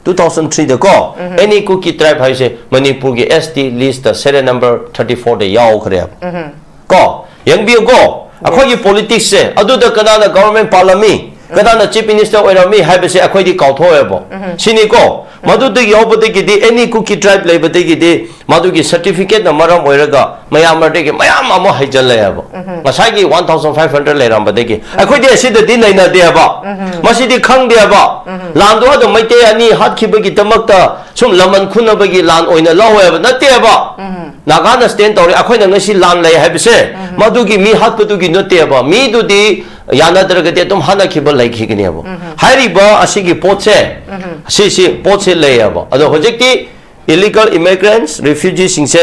two thousand three ꯗꯀꯣ, ꯑꯦꯅꯤ ꯀꯨꯀꯤ ꯇ꯭ꯔꯥꯏꯕ ꯍꯥꯏꯁꯦ ꯃꯅꯤꯄꯨꯔꯒꯤ S T list serial number thirty ꯐꯣꯔꯗ ꯌꯥꯎꯈ꯭ꯔꯦꯕ꯫ ꯀꯣ, ꯌꯦꯡꯕꯤꯌꯨꯀꯣ, ꯑꯩꯈꯣꯏꯒꯤ ꯄꯣꯂꯤꯇꯤꯛꯁꯁꯦ ꯑꯗꯨꯗ ꯀꯅꯥꯅ ꯒꯚꯔꯟꯃꯦꯟ ꯄꯥꯜꯂꯝꯃꯤ, ꯀꯅꯥꯅ ꯆꯤꯐ ꯃꯤꯅꯤꯁꯇꯔ ꯑꯣꯏꯔꯝꯃꯤ ꯍꯥꯏꯕꯁꯦ ꯑꯩꯈꯣꯏꯗꯤ ꯀꯥꯎꯊꯣꯛꯑꯦꯕ꯫ ꯁꯤꯅꯤꯀꯣ, ꯃꯗꯨꯗꯒꯤ ꯍꯧꯕꯗꯒꯤꯗꯤ ꯑꯦꯅꯤ ꯀꯨꯀꯤ ꯇ꯭ꯔꯥꯏꯕ ꯂꯩꯕꯗꯒꯤꯗꯤ ꯃꯗꯨꯒꯤ ꯁꯔꯇꯤꯐꯤꯀꯦꯠꯅ ꯃꯔꯝ ꯑꯣꯏꯔꯒ ꯃꯌꯥꯝ ꯃꯔꯛꯇꯒꯤ ꯃꯌꯥꯝ ꯑꯃ ꯍꯩꯖꯜꯂꯛꯑꯦꯕ꯫ ꯉꯁꯥꯏꯒꯤ ꯋꯥꯟ ꯊꯥꯎꯖꯟ ꯐꯥꯏꯚ ꯍꯟꯗ꯭ꯔꯦꯗ ꯂꯩꯔꯝꯕꯗꯒꯤ ꯑꯩꯈꯣꯏꯗꯤ ꯑꯁꯤꯗꯗꯤ ꯅꯩꯅꯗꯦꯕ꯫ ꯃꯁꯤꯗꯤ ꯈꯪꯗꯦꯕ꯫ ꯂꯥꯟꯗꯣ ꯑꯗꯨꯝ ꯃꯩꯇꯩ ꯑꯅꯤ ꯍꯥꯠꯈꯤꯕꯒꯤꯗꯃꯛꯇ ꯁꯨꯝ ꯂꯃꯟ ꯈꯨꯅꯕꯒꯤ ꯂꯥꯟ ꯑꯣꯏꯅ ꯂꯧꯋꯦꯕ ꯅꯠꯇꯦꯕ꯫ ꯅꯥꯒꯥꯅ ꯁ꯭ꯇꯦꯟ ꯇꯧꯔꯦ, ꯑꯩꯈꯣꯏꯅ ꯉꯁꯤ ꯂꯥꯟ ꯂꯩ ꯍꯥꯏꯕꯁꯦ ꯃꯗꯨꯒꯤ ꯃꯤ ꯍꯥꯠꯄꯗꯨꯒꯤ ꯅꯠꯇꯦꯕ꯫ ꯃꯤꯗꯨꯗꯤ ꯌꯥꯅꯗ꯭ꯔꯒꯗꯤ ꯑꯗꯨꯝ ꯍꯥꯠꯅꯈꯤꯕ ꯂꯩꯈꯤꯒꯅꯦꯕ꯫ ꯍꯥꯏꯔꯤꯕ ꯑꯁꯤꯒꯤ ꯄꯣꯠꯁꯦ, ꯁꯤꯁꯤ ꯄꯣꯠꯁꯦ ꯂꯩꯌꯦꯕ꯫ ꯑꯗꯣ ꯍꯧꯖꯤꯛꯇꯤ ꯏꯂꯤꯒꯜ ꯏꯃꯤꯒ꯭ꯔꯦꯟꯁ, ꯔꯤꯐ꯭ꯌꯨꯖꯤꯁꯤꯡꯁꯦ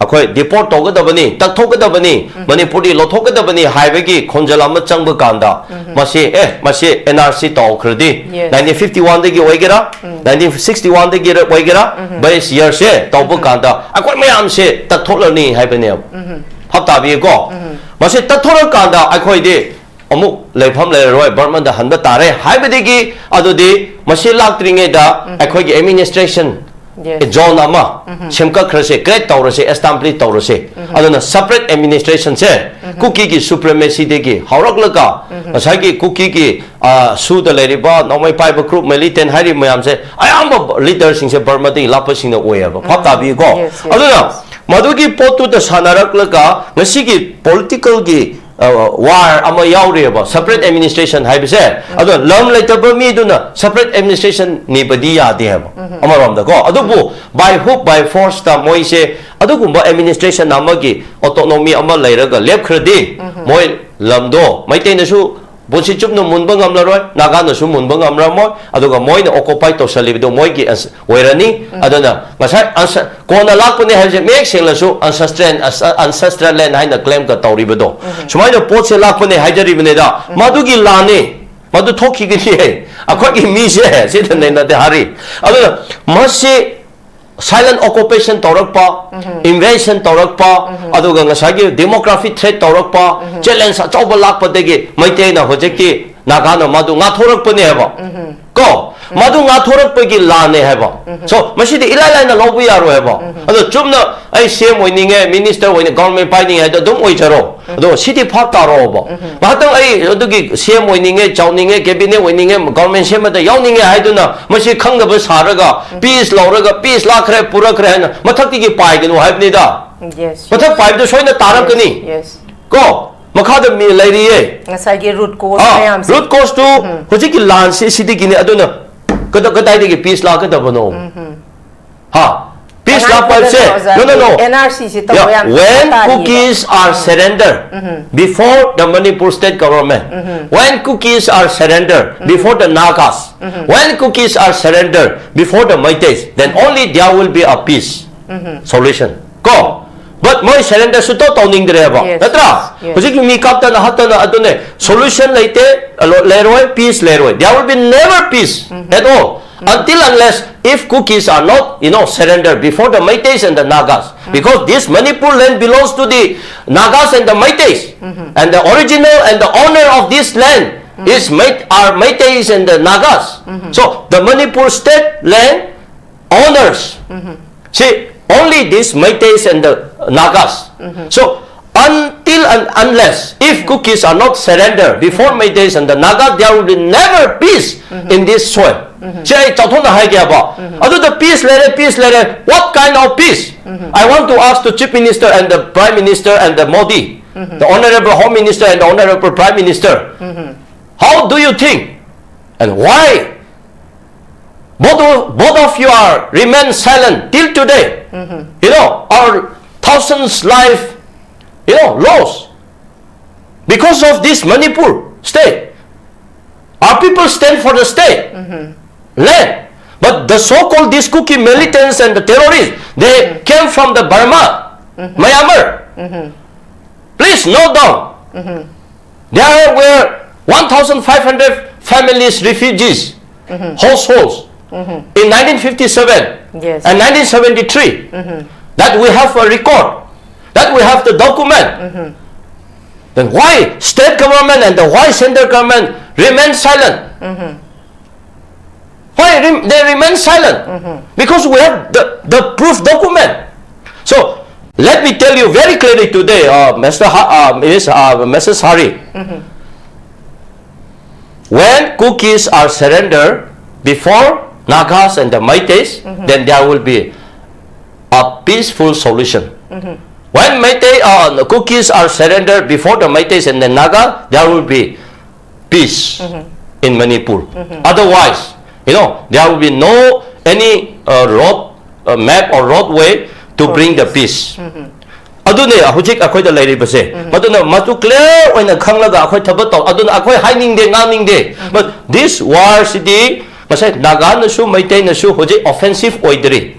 ꯑꯩꯈꯣꯏ ꯗꯤꯄꯣꯔꯠ ꯇꯧꯒꯗꯕꯅꯤ, ꯇꯛꯊꯣꯛꯀꯗꯕꯅꯤ, ꯃꯅꯤꯄꯨꯔꯗꯤ ꯂꯧꯊꯣꯛꯀꯗꯕꯅꯤ ꯍꯥꯏꯕꯒꯤ ꯈꯣꯟꯖꯦꯜ ꯑꯃ ꯆꯪꯕ ꯀꯥꯟꯗ, ꯃꯁꯤ, ꯑꯦ, ꯃꯁꯤ and R C ꯇꯧꯈ꯭ꯔꯗꯤ, nineteen fifty ꯋꯥꯟꯗꯒꯤ ꯑꯣꯏꯒꯦꯔꯥ, ꯅꯥꯏꯟꯇꯤꯟ ꯁꯤꯛꯁꯇꯤ ꯋꯥꯟꯗꯒꯤ ꯑꯣꯏꯒꯦꯔꯥ, ꯕꯦꯁ ꯌꯔꯁꯦ ꯇꯧꯕ ꯀꯥꯟꯗ ꯑꯩꯈꯣꯏ ꯃꯌꯥꯝꯁꯦ ꯇꯛꯊꯣꯛꯂꯅꯤ ꯍꯥꯏꯕꯅꯦꯕ꯫ ꯚꯥꯞ ꯇꯥꯕꯤꯌꯦꯀꯣ? ꯃꯁꯤ ꯇꯛꯊꯣꯔꯀꯥꯟꯗ ꯑꯩꯈꯣꯏꯗꯤ ꯑꯃꯨꯛ ꯂꯩꯐꯝ ꯂꯩꯔꯔꯣꯏ, ꯕꯔꯃꯟꯗ ꯍꯟꯕ ꯇꯥꯔꯦ ꯍꯥꯏꯕꯗꯒꯤ, ꯑꯗꯨꯗꯤ ꯃꯁꯤ ꯂꯥꯛꯇ꯭ꯔꯤꯉꯩꯗ ꯑꯩꯈꯣꯏꯒꯤ ꯑꯦꯗꯃꯤꯅꯤꯁꯇ꯭ꯔꯦꯁꯟ ꯖꯣꯟ ꯑꯃ ꯁꯦꯝꯒꯠꯈ꯭ꯔꯁꯦ, ꯀ꯭ꯔꯤꯌꯦꯠ ꯇꯧꯔꯁꯦ, ꯑꯦꯁꯇꯥꯕ꯭ꯂꯤꯁ ꯇꯧꯔꯁꯦ꯫ ꯑꯗꯨꯅ ꯁꯄꯔꯦꯠ ꯑꯦꯗꯃꯤꯅꯤꯁꯇ꯭ꯔꯦꯁꯟꯁꯦ ꯀꯨꯀꯤꯒꯤ ꯁꯨꯄ꯭ꯔꯦꯃꯦꯁꯤꯗꯒꯤ ꯍꯧꯔꯛꯂꯒ ꯉꯁꯥꯏꯒꯤ ꯀꯨꯀꯤꯒꯤ, ꯑ, ꯁꯨꯗ ꯂꯩꯔꯤꯕ ꯅꯣꯡꯃꯩ ꯄꯥꯏꯕ ꯒ꯭ꯔꯨꯞ, ꯃꯤꯂꯤꯇꯦꯟ ꯍꯥꯏꯔꯤꯕ ꯃꯌꯥꯝꯁꯦ ꯑꯌꯥꯝꯕ ꯂꯤꯗꯔꯁꯤꯡꯁꯦ ꯕꯔꯃꯗꯒꯤ ꯂꯥꯛꯄꯁꯤꯡꯅ ꯑꯣꯏꯌꯦꯕ꯫ ꯚꯥꯞ ꯇꯥꯕꯤꯀꯣ? Yes, yes. ꯑꯗꯨꯅ ꯃꯗꯨꯒꯤ ꯄꯣꯠꯇꯨꯗ ꯁꯥꯟꯅꯔꯛꯂꯒ ꯉꯁꯤꯒꯤ ꯄꯣꯂꯤꯇꯤꯀꯦꯜꯒꯤ ꯋꯥꯔ ꯑꯃ ꯌꯥꯎꯔꯤꯑꯕ ꯁꯄꯔꯦꯠ ꯑꯦꯗꯃꯤꯅꯤꯁꯇ꯭ꯔꯦꯁꯟ ꯍꯥꯏꯕꯁꯦ꯫ ꯑꯗꯣ ꯂꯝ ꯂꯩꯇꯕ ꯃꯤꯗꯨꯅ ꯁꯄꯔꯦꯠ ꯑꯦꯗꯃꯤꯅꯤꯁꯇ꯭ꯔꯦꯁꯟ ꯅꯤꯕꯗꯤ ꯌꯥꯗꯦ ꯍꯥꯏꯕ ꯑꯃꯔꯣꯝꯗꯀꯣ꯫ ꯑꯗꯨꯕꯨ ꯕꯥꯏ ꯍꯨꯛ ꯕꯥꯏ ꯐꯣꯔꯁꯇ ꯃꯣꯏꯁꯦ ꯑꯗꯨꯒꯨꯝꯕ ꯑꯦꯗꯃꯤꯅꯤꯁꯇ꯭ꯔꯦꯁꯟ ꯑꯃꯒꯤ ꯑꯣꯇꯣꯅꯣꯃꯤ ꯑꯃ ꯂꯩꯔꯒ ꯂꯦꯞꯈ꯭ꯔꯗꯤ ꯃꯣꯏ ꯂꯝꯗꯣ ꯃꯩꯇꯩꯅꯁꯨ ꯄꯨꯟꯁꯤ ꯆꯨꯞꯅ ꯃꯨꯟꯕ ꯉꯝꯂꯔꯣꯏ, ꯅꯥꯒꯥꯅꯁꯨ ꯃꯨꯟꯕ ꯉꯝꯂꯝꯃꯣꯏ, ꯑꯗꯨꯒ ꯃꯣꯏꯅ ꯑꯣꯀꯨꯄꯥꯏ ꯇꯧꯁꯜꯂꯤꯕꯗꯣ ꯃꯣꯏꯒꯤ ꯑꯁ-, ꯑꯣꯏꯔꯅꯤ꯫ ꯑꯗꯨꯅ ꯉꯁꯥꯏ ꯑꯟꯁ-, ꯀꯣꯟꯅ ꯂꯥꯛꯄꯅꯦ ꯍꯥꯏꯕꯁꯦ ꯃꯌꯦꯛ ꯁꯦꯡꯅꯁꯨ ꯑꯟꯁꯦꯁꯇ꯭ꯔꯦꯜ, ꯑꯟꯁꯦꯁꯇ꯭ꯔꯦꯜ ꯂꯦꯟ ꯍꯥꯏꯅ ꯀ꯭ꯂꯦꯝꯒ ꯇꯧꯔꯤꯕꯗꯣ, ꯁꯨꯃꯥꯏꯅ ꯄꯣꯠꯁꯦ ꯂꯥꯛꯄꯅꯦ ꯍꯥꯏꯖꯔꯤꯕꯅꯤꯗ, ꯃꯗꯨꯒꯤ ꯂꯥꯟꯅꯤ, ꯃꯗꯨ ꯊꯣꯛꯈꯤꯒꯅꯤ꯫ ꯑꯩꯈꯣꯏꯒꯤ ꯃꯤꯁꯦ ꯁꯤꯗ ꯅꯩꯅꯗꯦ ꯍꯥꯏꯔꯤ꯫ ꯑꯗꯨꯅ ꯃꯁꯤ ꯁꯥꯏꯂꯦꯟ ꯑꯣꯀꯨꯄꯦꯁꯟ ꯇꯧꯔꯛꯄ, ꯏꯟꯚꯦꯖꯟ ꯇꯧꯔꯛꯄ, ꯑꯗꯨꯒ ꯉꯁꯥꯏꯒꯤ ꯗꯦꯃꯣꯒ꯭ꯔꯥꯐꯤ ꯊ꯭ꯔꯦꯠ ꯇꯧꯔꯛꯄ, ꯆꯦꯂꯦꯟꯖ ꯑꯆꯧꯕ ꯂꯥꯛꯄꯗꯒꯤ ꯃꯩꯇꯩꯅ ꯍꯧꯖꯤꯛꯇꯤ ꯅꯥꯒꯥꯅ ꯃꯗꯨ ꯉꯥꯛꯊꯣꯔꯛꯄꯅꯦꯕ꯫ ꯀꯣ, ꯃꯗꯨ ꯉꯥꯛꯊꯣꯔꯛꯄꯒꯤ ꯂꯥꯟꯅꯦ ꯍꯥꯏꯕ꯫ So ꯃꯁꯤꯗꯤ ꯏꯂꯥꯏ ꯂꯥꯏꯅ ꯂꯧꯕ ꯌꯥꯔꯣꯏ ꯍꯥꯏꯕ꯫ ꯑꯗꯣ ꯆꯨꯝꯅ ꯑꯩ ꯁꯤ ꯑꯦꯝ ꯑꯣꯏꯅꯤꯡꯉꯦ, ꯃꯤꯅꯤꯁꯇꯔ ꯑꯣꯏꯅꯤꯡꯉꯦ, ꯒꯣꯕꯔꯃꯦꯟ ꯄꯥꯏꯅꯤꯡꯉꯦ ꯍꯥꯏꯗꯣ ꯑꯗꯨꯝ ꯑꯣꯏꯖꯔꯣ꯫ ꯑꯗꯣ ꯁꯤꯗꯤ ꯚꯥꯞ ꯇꯥꯔꯣꯕ꯫ ꯉꯥꯏꯍꯥꯛꯇꯪ ꯑꯩ ꯑꯗꯨꯒꯤ ꯁꯤ ꯑꯦꯝ ꯑꯣꯏꯅꯤꯡꯉꯦ, ꯆꯥꯎꯅꯤꯡꯉꯦ, ꯀꯦꯕꯤꯅꯦꯠ ꯑꯣꯏꯅꯤꯡꯉꯦ, ꯒꯣꯕꯔꯃꯦꯟ ꯁꯦꯝꯕꯗ ꯌꯥꯎꯅꯤꯡꯉꯦ ꯍꯥꯏꯗꯨꯅ ꯃꯁꯤ ꯈꯪꯗꯕ ꯁꯥꯔꯒ ꯄꯤꯁ ꯂꯧꯔꯒ ꯄꯤꯁ ꯂꯥꯛꯈ꯭ꯔꯦ, ꯄꯨꯔꯛꯈ꯭ꯔꯦ ꯍꯥꯏꯅ ꯃꯊꯛꯇꯒꯤ ꯄꯥꯏꯒꯅꯨ ꯍꯥꯏꯕꯅꯤꯗ꯫ Yes. ꯃꯊꯛ ꯄꯥꯏꯕꯗꯣ ꯁꯣꯏꯅ ꯇꯥꯔꯛꯀꯅꯤ꯫ Yes. ꯀꯣ, ꯃꯈꯥꯗ ꯃꯤ ꯂꯩꯔꯤꯌꯦ꯫ ꯉꯁꯥꯏꯒꯤ root cause ꯃꯌꯥꯝꯁꯦ꯫ Root cause ꯇꯨ ꯍꯧꯖꯤꯛꯀꯤ ꯂꯥꯟꯁꯤ ꯁꯤꯗꯒꯤꯅꯤ꯫ ꯑꯗꯨꯅ ꯀꯗ-, ꯀꯗꯥꯏꯗꯒꯤ ꯄꯤꯁ ꯂꯥꯛꯀꯗꯕꯅꯣ? ꯍꯥ? ꯄꯤꯁ ꯂꯥꯛꯄ ꯍꯥꯏꯕꯁꯦ, no, no, no. N R C ꯁꯤ ꯇꯧꯕ Yeah, ꯌꯥꯝ when ꯗꯔꯀꯥꯔ ꯇꯥꯔꯤꯌꯦ꯫ Kukis are surrender before the Manipur state government, when Kukis are surrender before the Nagas, when Kukis are surrender before the Meiteis, then only there will be a peace solution. ꯀꯣ? But ꯃꯣꯏ surrender ꯁꯨꯇꯧ ꯇꯧꯅꯤꯡꯗ꯭ꯔꯦꯕ꯫ Yes, ꯅꯠꯇ꯭ꯔꯥ? yes. ꯍꯧꯖꯤꯛꯀꯤ ꯃꯤ ꯀꯥꯞꯇꯅ ꯍꯥꯠꯇꯅ ꯑꯗꯨꯅꯦ꯫ Solution ꯂꯩꯇꯦ, ꯂꯩꯔꯣꯏ, peace ꯂꯩꯔꯣꯏ꯫ There will be never peace at all. Until unless if Kukis are not, you know, surrender before the Meiteis and the Nagas. Because this Manipur land belongs to the Nagas and the Meiteis. And the original and the owner of this land is Meit-, are Meiteis and the Nagas. So the Manipur state land owners. See, only these Meiteis and the Nagas. So, until and unless, if Kukis are not surrender before Meiteis and the Nagas, there will be never peace in this soil. ꯁꯤ ꯑꯩ ꯆꯥꯎꯊꯣꯛꯅ ꯍꯥꯏꯒꯦꯕ꯫ ꯑꯗꯨꯗ peace ꯂꯩꯔꯦ, peace ꯂꯩꯔꯦ꯫ What kind of peace? I want to ask the Chief Minister and the Prime Minister and the Modi, the Honorable Home Minister and the Honorable Prime Minister. How do you think? And why both of, both of you are remain silent till today? You know, our thousands life, you know, lost because of this Manipur state. Our people stand for the state, land. But the so-called these Kuki militants and the terrorists, they came from the Burma, Myanmar. Please note down. There were one thousand five hundred families, refugees, households in nineteen fifty-seven Yes. and nineteen seventy-three. That we have a record, that we have the document. Then why state government and the why central government remain silent? Why rem- they remain silent? Because we have the, the proof document. So let me tell you very clearly today, uh, Mister Ha- uh, Miss, uh, Missus Hari. When Kukis are surrendered before Nagas and the Meiteis, then there will be a peaceful solution. When Meitei, uh, Kukis are surrendered before the Meiteis and the Naga, there will be peace in Manipur. Otherwise, you know, there will be no any uh, road uh, map or roadway to bring the peace. ꯑꯗꯨꯅꯦ ꯍꯧꯖꯤꯛ ꯑꯩꯈꯣꯏꯗ ꯂꯩꯔꯤꯕꯁꯦ꯫ ꯃꯗꯨꯅ ꯃꯗꯨ clear ꯑꯣꯏꯅ ꯈꯪꯂꯒ ꯑꯩꯈꯣꯏ ꯊꯕꯛ ꯇꯧ꯫ ꯑꯗꯨꯅ ꯑꯩꯈꯣꯏ ꯍꯥꯏꯅꯤꯡꯗꯦ, ꯉꯥꯡꯅꯤꯡꯗꯦ꯫ But this war ꯁꯤꯗꯤ ꯉꯁꯥꯏ ꯅꯥꯒꯥꯅꯁꯨ ꯃꯩꯇꯩꯅꯁꯨ ꯍꯧꯖꯤꯛ offensive ꯑꯣꯏꯗ꯭ꯔꯤ꯫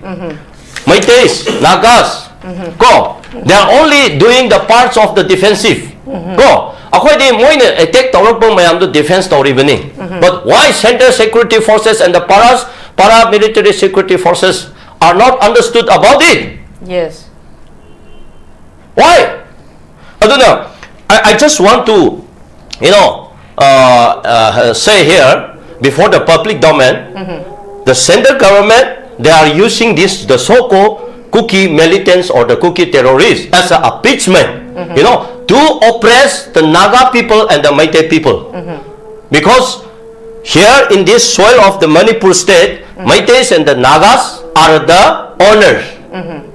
Meiteis, Nagas, ꯀꯣ, they are only doing the parts of the defensive. ꯀꯣ, ꯑꯩꯈꯣꯏꯗꯤ ꯃꯣꯏꯅ attack ꯇꯧꯔꯛꯄ ꯃꯌꯥꯝꯗꯣ defense ꯇꯧꯔꯤꯕꯅꯤ꯫ But why Central Security Forces and the paras, paramilitary security forces are not understood about it? Yes. Why? ꯑꯗꯨꯅ I, I just want to, you know, uh, uh, say here before the public domain, the central government, they are using this, the so-called Kuki militants or the Kuki terrorists as an appeasement, you know, to oppress the Naga people and the Meitei people. Because here in this soil of the Manipur state, Meiteis and the Nagas are the owners,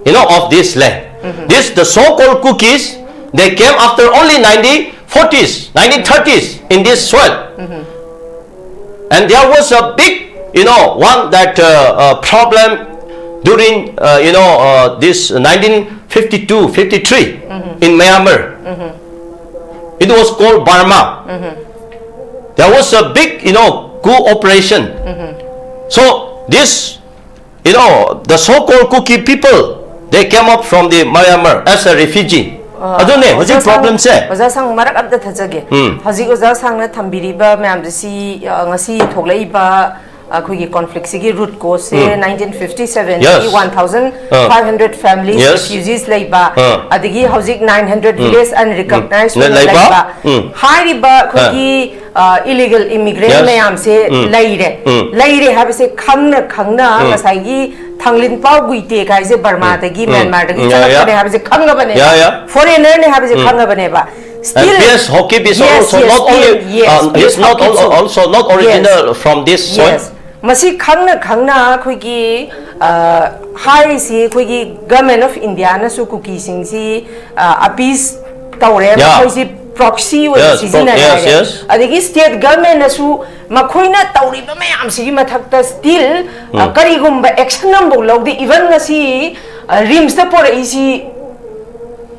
you know, of this land. This, the so-called Kukis, they came after only nineteen forties, nineteen thirties in this soil. And there was a big, you know, one that uh, uh, problem during, uh, you know, uh, this nineteen fifty-two, fifty-three in Myanmar. It was called Burma. There was a big, you know, coup operation. So this, you know, the so-called Kuki people, they came up from the Myanmar as a refugee. ꯑꯗꯨꯅꯦ ꯍꯧꯖꯤꯛ problemꯁꯦ꯫ ꯑꯣꯖꯥ ꯁꯪ ꯃꯔꯛ ꯑꯝꯇ ꯊꯠꯆꯒꯦ꯫ ꯎꯝ꯫ ꯍꯧꯖꯤꯛ ꯑꯣꯖꯥ ꯁꯪꯅ ꯊꯝꯕꯤꯔꯤꯕ ꯃꯌꯥꯝꯁꯦ ꯁꯤ ꯑ, ꯉꯁꯤ ꯊꯣꯛꯂꯛꯏꯕ ꯑꯩꯈꯣꯏꯒꯤ ꯀꯣꯟꯐ꯭ꯂꯤꯛꯁꯤꯒꯤ ꯔꯨꯠ ꯀꯣꯁꯁꯦ ꯅꯥꯏꯟꯇꯤꯟ ꯐꯤꯐꯇꯤ ꯁꯦꯚꯦꯟꯗꯒꯤ one thousand five hundred families refugees ꯂꯩꯕ, ꯑꯗꯒꯤ ꯍꯧꯖꯤꯛ ꯅꯥꯏꯟ ꯍꯟꯗ꯭ꯔꯦꯠ ꯚꯤꯂꯦꯖ ꯑꯟꯔꯤꯀꯛꯅꯥꯏꯖ ꯑꯣꯏꯅ ꯂꯩꯕ, ꯍꯥꯏꯔꯤꯕ ꯑꯩꯈꯣꯏꯒꯤ ꯏꯂꯤꯒꯦꯜ ꯏꯃꯤꯒ꯭ꯔꯦꯟ ꯃꯌꯥꯝꯁꯦ ꯂꯩꯔꯦ꯫ ꯂꯩꯔꯦ ꯍꯥꯏꯕꯁꯦ ꯈꯪꯅ ꯈꯪꯅ ꯉꯁꯥꯏꯒꯤ ꯊꯥꯡꯂꯤꯟꯄꯥꯎ ꯒꯨꯏꯇꯦꯛ ꯍꯥꯏꯁꯦ ꯕꯔꯃꯥꯗꯒꯤ, ꯃ꯭ꯌꯥꯟꯃꯥꯔꯗꯒꯤ ꯆꯪꯂꯛꯄꯅꯦ ꯍꯥꯏꯕꯁꯦ ꯈꯪꯉꯕꯅꯦꯕ, ꯐꯣꯔꯦꯅꯔꯅꯦ ꯍꯥꯏꯕꯁꯦ ꯈꯪꯉꯕꯅꯦꯕ꯫ And still, yes, Hokip is yes, also yes, not still, only, yes, uh, yes, is not Hokip also, too. Also not original from this soil. Yes. ꯃꯁꯤ ꯈꯪꯅ ꯈꯪꯅ ꯑꯩꯈꯣꯏꯒꯤ, ꯑ, ꯍꯥꯏꯔꯤꯁꯤ ꯑꯩꯈꯣꯏꯒꯤ ꯒꯚꯔꯟꯃꯦꯟ ꯑꯣꯐ ꯏꯟꯗꯤꯌꯥꯅꯁꯨ ꯀꯨꯀꯤꯁꯤꯡꯁꯤ, ꯑ, ꯑꯄꯤꯁ ꯇꯧꯔꯦ, yeah, ꯃꯈꯣꯏꯁꯤ ꯄ꯭ꯔꯣꯛꯁꯤ ꯑꯣꯏꯅ, yes, pro-, ꯁꯤꯖꯤꯟꯅꯔꯦ yes, ꯍꯥꯏꯔꯦ꯫ Yes. ꯑꯗꯒꯤ ꯁ꯭ꯇꯦꯠ ꯒꯚꯔꯟꯃꯦꯟꯅꯁꯨ ꯃꯈꯣꯏꯅ ꯇꯧꯔꯤꯕ ꯃꯌꯥꯝꯁꯤꯒꯤ ꯃꯊꯛꯇ ꯁ꯭ꯇꯤꯜ, ꯑ, ꯎꯝ, ꯀꯔꯤꯒꯨꯝꯕ ꯑꯦꯛꯁꯟ ꯑꯃꯐꯥꯎ ꯂꯧꯗꯦ꯫ ꯏꯚꯟ ꯉꯁꯤ, ꯑ, ꯔꯤꯝꯁꯇ ꯄꯣꯔꯛꯏꯁꯤ,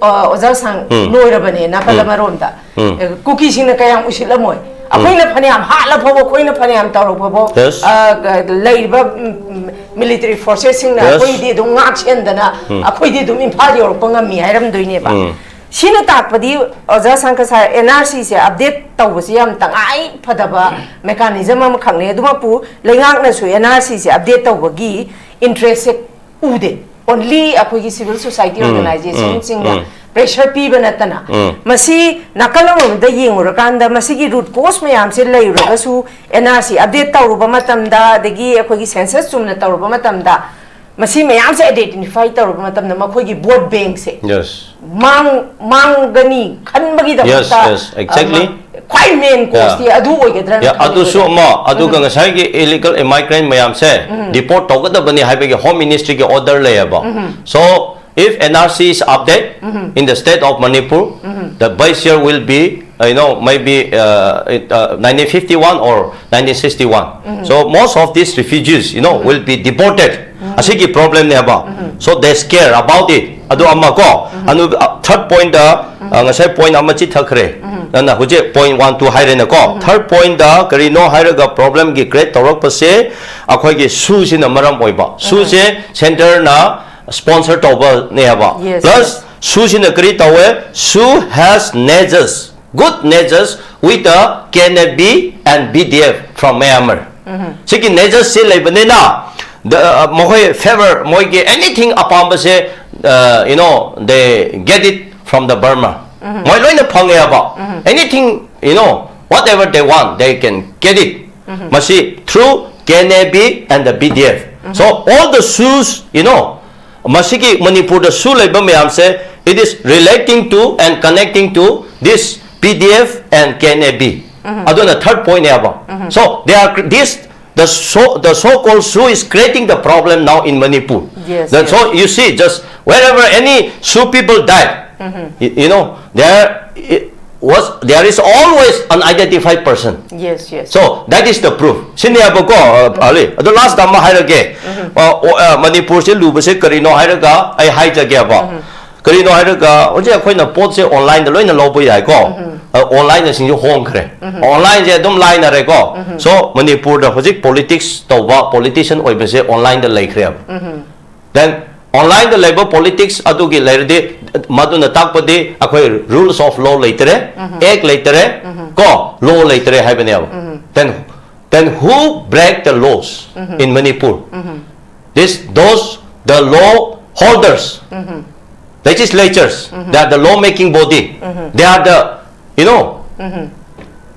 ꯑ, ꯑꯣꯖꯥ ꯁꯥꯡ, ꯎꯝ, ꯂꯣꯏꯔꯕꯅꯦ ꯅꯥꯀꯜ, ꯎꯝ, ꯑꯃꯔꯣꯝꯗ꯫ ꯎꯝ꯫ ꯑꯦ, ꯀꯨꯀꯤꯁꯤꯡꯅ ꯀꯌꯥꯝ ꯎꯁꯤꯠꯂꯝꯃꯣꯏ꯫ ꯎꯝ꯫ ꯑꯩꯈꯣꯏꯅ ꯐꯅꯌꯥꯝ ꯍꯥꯠꯂ ꯐꯥꯎꯕ, ꯑꯩꯈꯣꯏꯅ ꯐꯅꯌꯥꯝ ꯇꯧꯔ ꯐꯥꯎꯕ, yes, ꯑ, ꯂꯩꯔꯤꯕ, ꯎꯝ, ꯎꯝ, ꯃꯤꯂꯤꯇꯔꯤ ꯐꯣꯔꯁꯦꯁꯁꯤꯡꯅ, yes, ꯑꯩꯈꯣꯏꯗꯤ ꯑꯗꯨꯝ ꯉꯥꯛ ꯁꯦꯟꯗꯅ, ꯎꯝ, ꯑꯩꯈꯣꯏꯗꯤ ꯑꯗꯨꯝ ꯏꯝꯐꯥꯜ ꯌꯧꯔꯛꯄ ꯉꯝꯃꯤ ꯍꯥꯏꯔꯝꯗꯣꯏꯅꯦꯕ꯫ ꯎꯝ꯫ ꯁꯤꯅ ꯇꯥꯛꯄꯗꯤ, ꯑꯣꯖꯥ ꯁꯥꯡ, ꯉꯁꯥꯏ ꯑꯦꯟ ꯑꯥꯔ ꯁꯤꯁꯦ ꯑꯞꯗꯦꯠ ꯇꯧꯕꯁꯤ ꯌꯥꯝ ꯇꯉꯥꯏ ꯐꯗꯕ ꯃꯦꯀꯥꯅꯤꯖꯝ ꯑꯃꯈꯛꯅꯦ꯫ ꯑꯗꯨꯃꯛꯄꯨ ꯂꯩꯉꯥꯛꯅꯁꯨ ꯑꯦꯟ ꯑꯥꯔ ꯁꯤꯁꯦ ꯑꯞꯗꯦꯠ ꯇꯧꯕꯒꯤ ꯏꯟꯇꯔꯦꯁꯁꯦ ꯎꯗꯦ꯫ ꯑꯣꯟꯂꯤ ꯑꯩꯈꯣꯏꯒꯤ ꯁꯤꯚꯤꯜ ꯁꯣꯁꯥꯏꯇꯤ, ꯎꯝ, ꯑꯣꯔꯒꯅꯥꯏꯖꯦꯁꯟꯁꯤꯡꯅ, ꯎꯝ, ꯎꯝ, ꯄ꯭ꯔꯦꯁꯔ ꯄꯤꯕ ꯅꯠꯇꯅ꯫ ꯎꯝ꯫ ꯃꯁꯤ ꯅꯥꯀꯜ ꯑꯃꯔꯣꯝꯗ ꯌꯦꯡꯉꯨꯔꯀꯥꯟꯗ ꯃꯁꯤꯒꯤ ꯔꯨꯠ ꯀꯣꯁ ꯃꯌꯥꯝꯁꯦ ꯂꯩꯔꯨꯔꯒꯁꯨ, ꯑꯦꯟ ꯑꯥꯔ ꯁꯤ ꯑꯞꯗꯦꯠ ꯇꯧꯔꯨꯕ ꯃꯇꯝꯗ, ꯑꯗꯒꯤ ꯑꯩꯈꯣꯏꯒꯤ ꯁꯦꯟꯁꯁ ꯆꯨꯝꯅ ꯇꯧꯔꯨꯕ ꯃꯇꯝꯗ, ꯃꯁꯤ ꯃꯌꯥꯝꯁꯦ ꯑꯥꯏꯗꯦꯟꯇꯤꯐꯥꯏ ꯇꯧꯔꯨꯕ ꯃꯇꯝꯗ ꯃꯈꯣꯏꯒꯤ ꯚꯣꯠ ꯕꯦꯡꯁꯦ, yes, ꯃꯥꯡ-, ꯃꯥꯡꯒꯅꯤ ꯈꯟꯕꯒꯤꯗꯃꯛꯇ, yes, yes, exactly, ꯑꯃ ꯈ꯭ꯋꯥꯏ ꯃꯦꯟ ꯀꯣꯁꯇꯤ, yeah, ꯑꯗꯨ ꯑꯣꯏꯒꯗ꯭ꯔꯅ, yeah, ꯈꯜꯂꯤ ꯑꯗꯨꯁꯨ ꯑꯩꯈꯣꯏꯗꯤ꯫ ꯑꯃ, ꯑꯗꯨꯒ, ꯎꯝ, ꯉꯁꯥꯏꯒꯤ ꯏꯂꯤꯒꯦꯜ ꯏꯃꯥꯏꯒ꯭ꯔꯦꯟ ꯃꯌꯥꯝꯁꯦ, ꯎꯝ, ꯗꯤꯄꯣꯔꯠ ꯇꯧꯒꯗꯕꯅꯤ ꯍꯥꯏꯕꯒꯤ ꯍꯣꯝ ꯃꯤꯅꯤꯁꯇ꯭ꯔꯤꯒꯤ ꯑꯣꯔꯗꯔ ꯂꯩꯌꯦꯕ꯫ ꯎꯝ꯫ So, if N R C is update, um, in the state of Manipur, um, the base year will be, uh, you know, maybe, uh, it, uh, nineteen fifty-one or nineteen sixty-one. Um. So most of these refugees, you know, um, will be deported. ꯎꯝ꯫ ꯑꯁꯤꯒꯤ ꯄ꯭ꯔꯣꯕ꯭ꯂꯦꯝꯅꯦꯕ꯫ ꯎꯝ꯫ So they scare about it. ꯑꯗꯨ ꯑꯃ ꯀꯣ, ꯎꯝ, ꯑꯗꯨ, ꯑ, ꯊꯥꯔꯠ ꯄꯣꯏꯟꯠꯇ, ꯎꯝ, ꯑ, ꯉꯁꯥꯏ point ꯑꯃ ꯆꯤꯠꯊꯈ꯭ꯔꯦ꯫ ꯎꯝ꯫ ꯅꯪꯅ ꯍꯧꯖꯤꯛ ꯄꯣꯏꯟꯠ ꯋꯥꯟ, ꯇꯨ ꯍꯥꯏꯔꯦꯅꯀꯣ꯫ ꯎꯝ꯫ ꯊꯥꯔꯠ ꯄꯣꯏꯟꯠꯇ ꯀꯔꯤꯅꯣ ꯍꯥꯏꯔꯒ ꯄ꯭ꯔꯣꯕ꯭ꯂꯦꯝꯒꯤ ꯀ꯭ꯔꯤꯌꯦꯠ ꯇꯧꯔꯛꯄꯁꯦ ꯑꯩꯈꯣꯏꯒꯤ ꯁꯨꯁꯤꯅ ꯃꯔꯝ ꯑꯣꯏꯕ꯫ ꯎꯝ꯫ ꯁꯨꯁꯦ ꯁꯦꯟꯇꯔꯅ ꯁ꯭ꯄꯣꯟꯁꯔ ꯇꯧꯕꯅꯦ ꯍꯥꯏꯕ꯫ Yes, plus, yes. ꯁꯨꯁꯤꯅ ꯀꯔꯤ ꯇꯧꯋꯦ? Su has nexus, good nexus with the K N F B and B D F from Myanmar. ꯁꯤꯒꯤ nature ꯁꯤ ꯂꯩꯕꯅꯤꯅ, the, uh, ꯃꯈꯣꯏ favor, ꯃꯣꯏꯒꯤ anything ꯑꯄꯥꯝꯕꯁꯦ, uh, you know, they get it from the Burma. ꯃꯣꯏ ꯂꯣꯏꯅ ꯐꯪꯉꯦꯕ꯫ Anything, you know, whatever they want, they can get it. ꯃꯁꯤ through K N A B and the P D F. So all the source, you know, ꯃꯁꯤꯒꯤ ꯃꯅꯤꯄꯨꯔꯗ ꯁꯨ ꯂꯩꯕ ꯃꯌꯥꯝꯁꯦ, it is relating to and connecting to this P D F and K N A B. ꯑꯗꯨꯅ third point ꯅꯦꯕ꯫ So they are cr- this the so the so-called Shu is creating the problem now in Manipur. Yes, Then yes. So you see, just wherever any Shu people died, y- you know, there it was there is always an identified person. Yes, yes. So that is the proof. ꯁꯤꯅꯦꯕꯀꯣ, ꯑ, Ali꯫ ꯑꯗꯣ last ꯑꯃ ꯍꯥꯏꯔꯒꯦ꯫ ꯑ, ꯑꯣ, ꯑ, ꯃꯅꯤꯄꯨꯔꯁꯦ ꯂꯨꯕꯁꯦ ꯀꯔꯤꯅꯣ ꯍꯥꯏꯔꯒ ꯑꯩ ꯍꯥꯏꯖꯒꯦꯕ꯫ ꯀꯔꯤꯅꯣ ꯍꯥꯏꯔꯒ ꯍꯧꯖꯤꯛ ꯑꯩꯈꯣꯏꯅ ꯄꯣꯠꯁꯦ online ꯗ ꯂꯣꯏꯅ ꯂꯧꯕ ꯌꯥꯏꯀꯣ꯫ ꯑ, online ꯁꯤꯡꯁꯨ ꯍꯣꯡꯈ꯭ꯔꯦ꯫ Online ꯁꯦ ꯑꯗꯨꯝ line ꯅꯔꯦꯀꯣ꯫ So ꯃꯅꯤꯄꯨꯔꯗ ꯍꯧꯖꯤꯛ politics ꯇꯧꯕ politician ꯑꯣꯏꯕꯁꯦ online ꯗ ꯂꯩꯈ꯭ꯔꯦꯕ꯫ Then online ꯗ ꯂꯩꯕ politics ꯑꯗꯨꯒꯤ ꯂꯩꯔꯗꯤ, ꯃꯗꯨꯅ ꯇꯥꯛꯄꯗꯤ ꯑꯩꯈꯣꯏ rules of law ꯂꯩꯇꯔꯦ, act ꯂꯩꯇꯔꯦ, ꯀꯣ, law ꯂꯩꯇꯔꯦ ꯍꯥꯏꯕꯅꯦꯕ꯫ Then, then who break the laws in Manipur? This, those, the law holders, legislatures, they are the law making body. They are the, you know,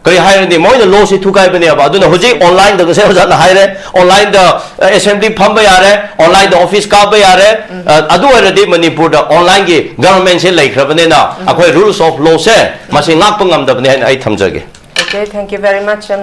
ꯀꯔꯤ ꯍꯥꯏꯔꯗꯤ ꯃꯣꯏꯅ law ꯁꯤ ꯊꯨꯒꯥꯏꯕꯅꯦꯕ꯫ ꯑꯗꯨꯅ ꯍꯧꯖꯤꯛ online ꯗ, ꯉꯁꯥꯏ ꯑꯣꯖꯥꯅ ꯍꯥꯏꯔꯦ, online ꯗ, ꯑ, assembly ꯐꯝꯕ ꯌꯥꯔꯦ, online ꯗ office ꯀꯥꯕ ꯌꯥꯔꯦ꯫ ꯑ, ꯑꯗꯨ ꯑꯣꯏꯔꯗꯤ ꯃꯅꯤꯄꯨꯔꯗ online ꯒꯤ government ꯁꯦ ꯂꯩꯈ꯭ꯔꯕꯅꯤꯅ ꯑꯩꯈꯣꯏ rules of law ꯁꯦ ꯃꯁꯤ ꯉꯥꯛꯄ ꯉꯝꯗꯕꯅꯤ ꯍꯥꯏꯅ ꯑꯩ ꯊꯝꯖꯒꯦ꯫ Okay, thank you very much.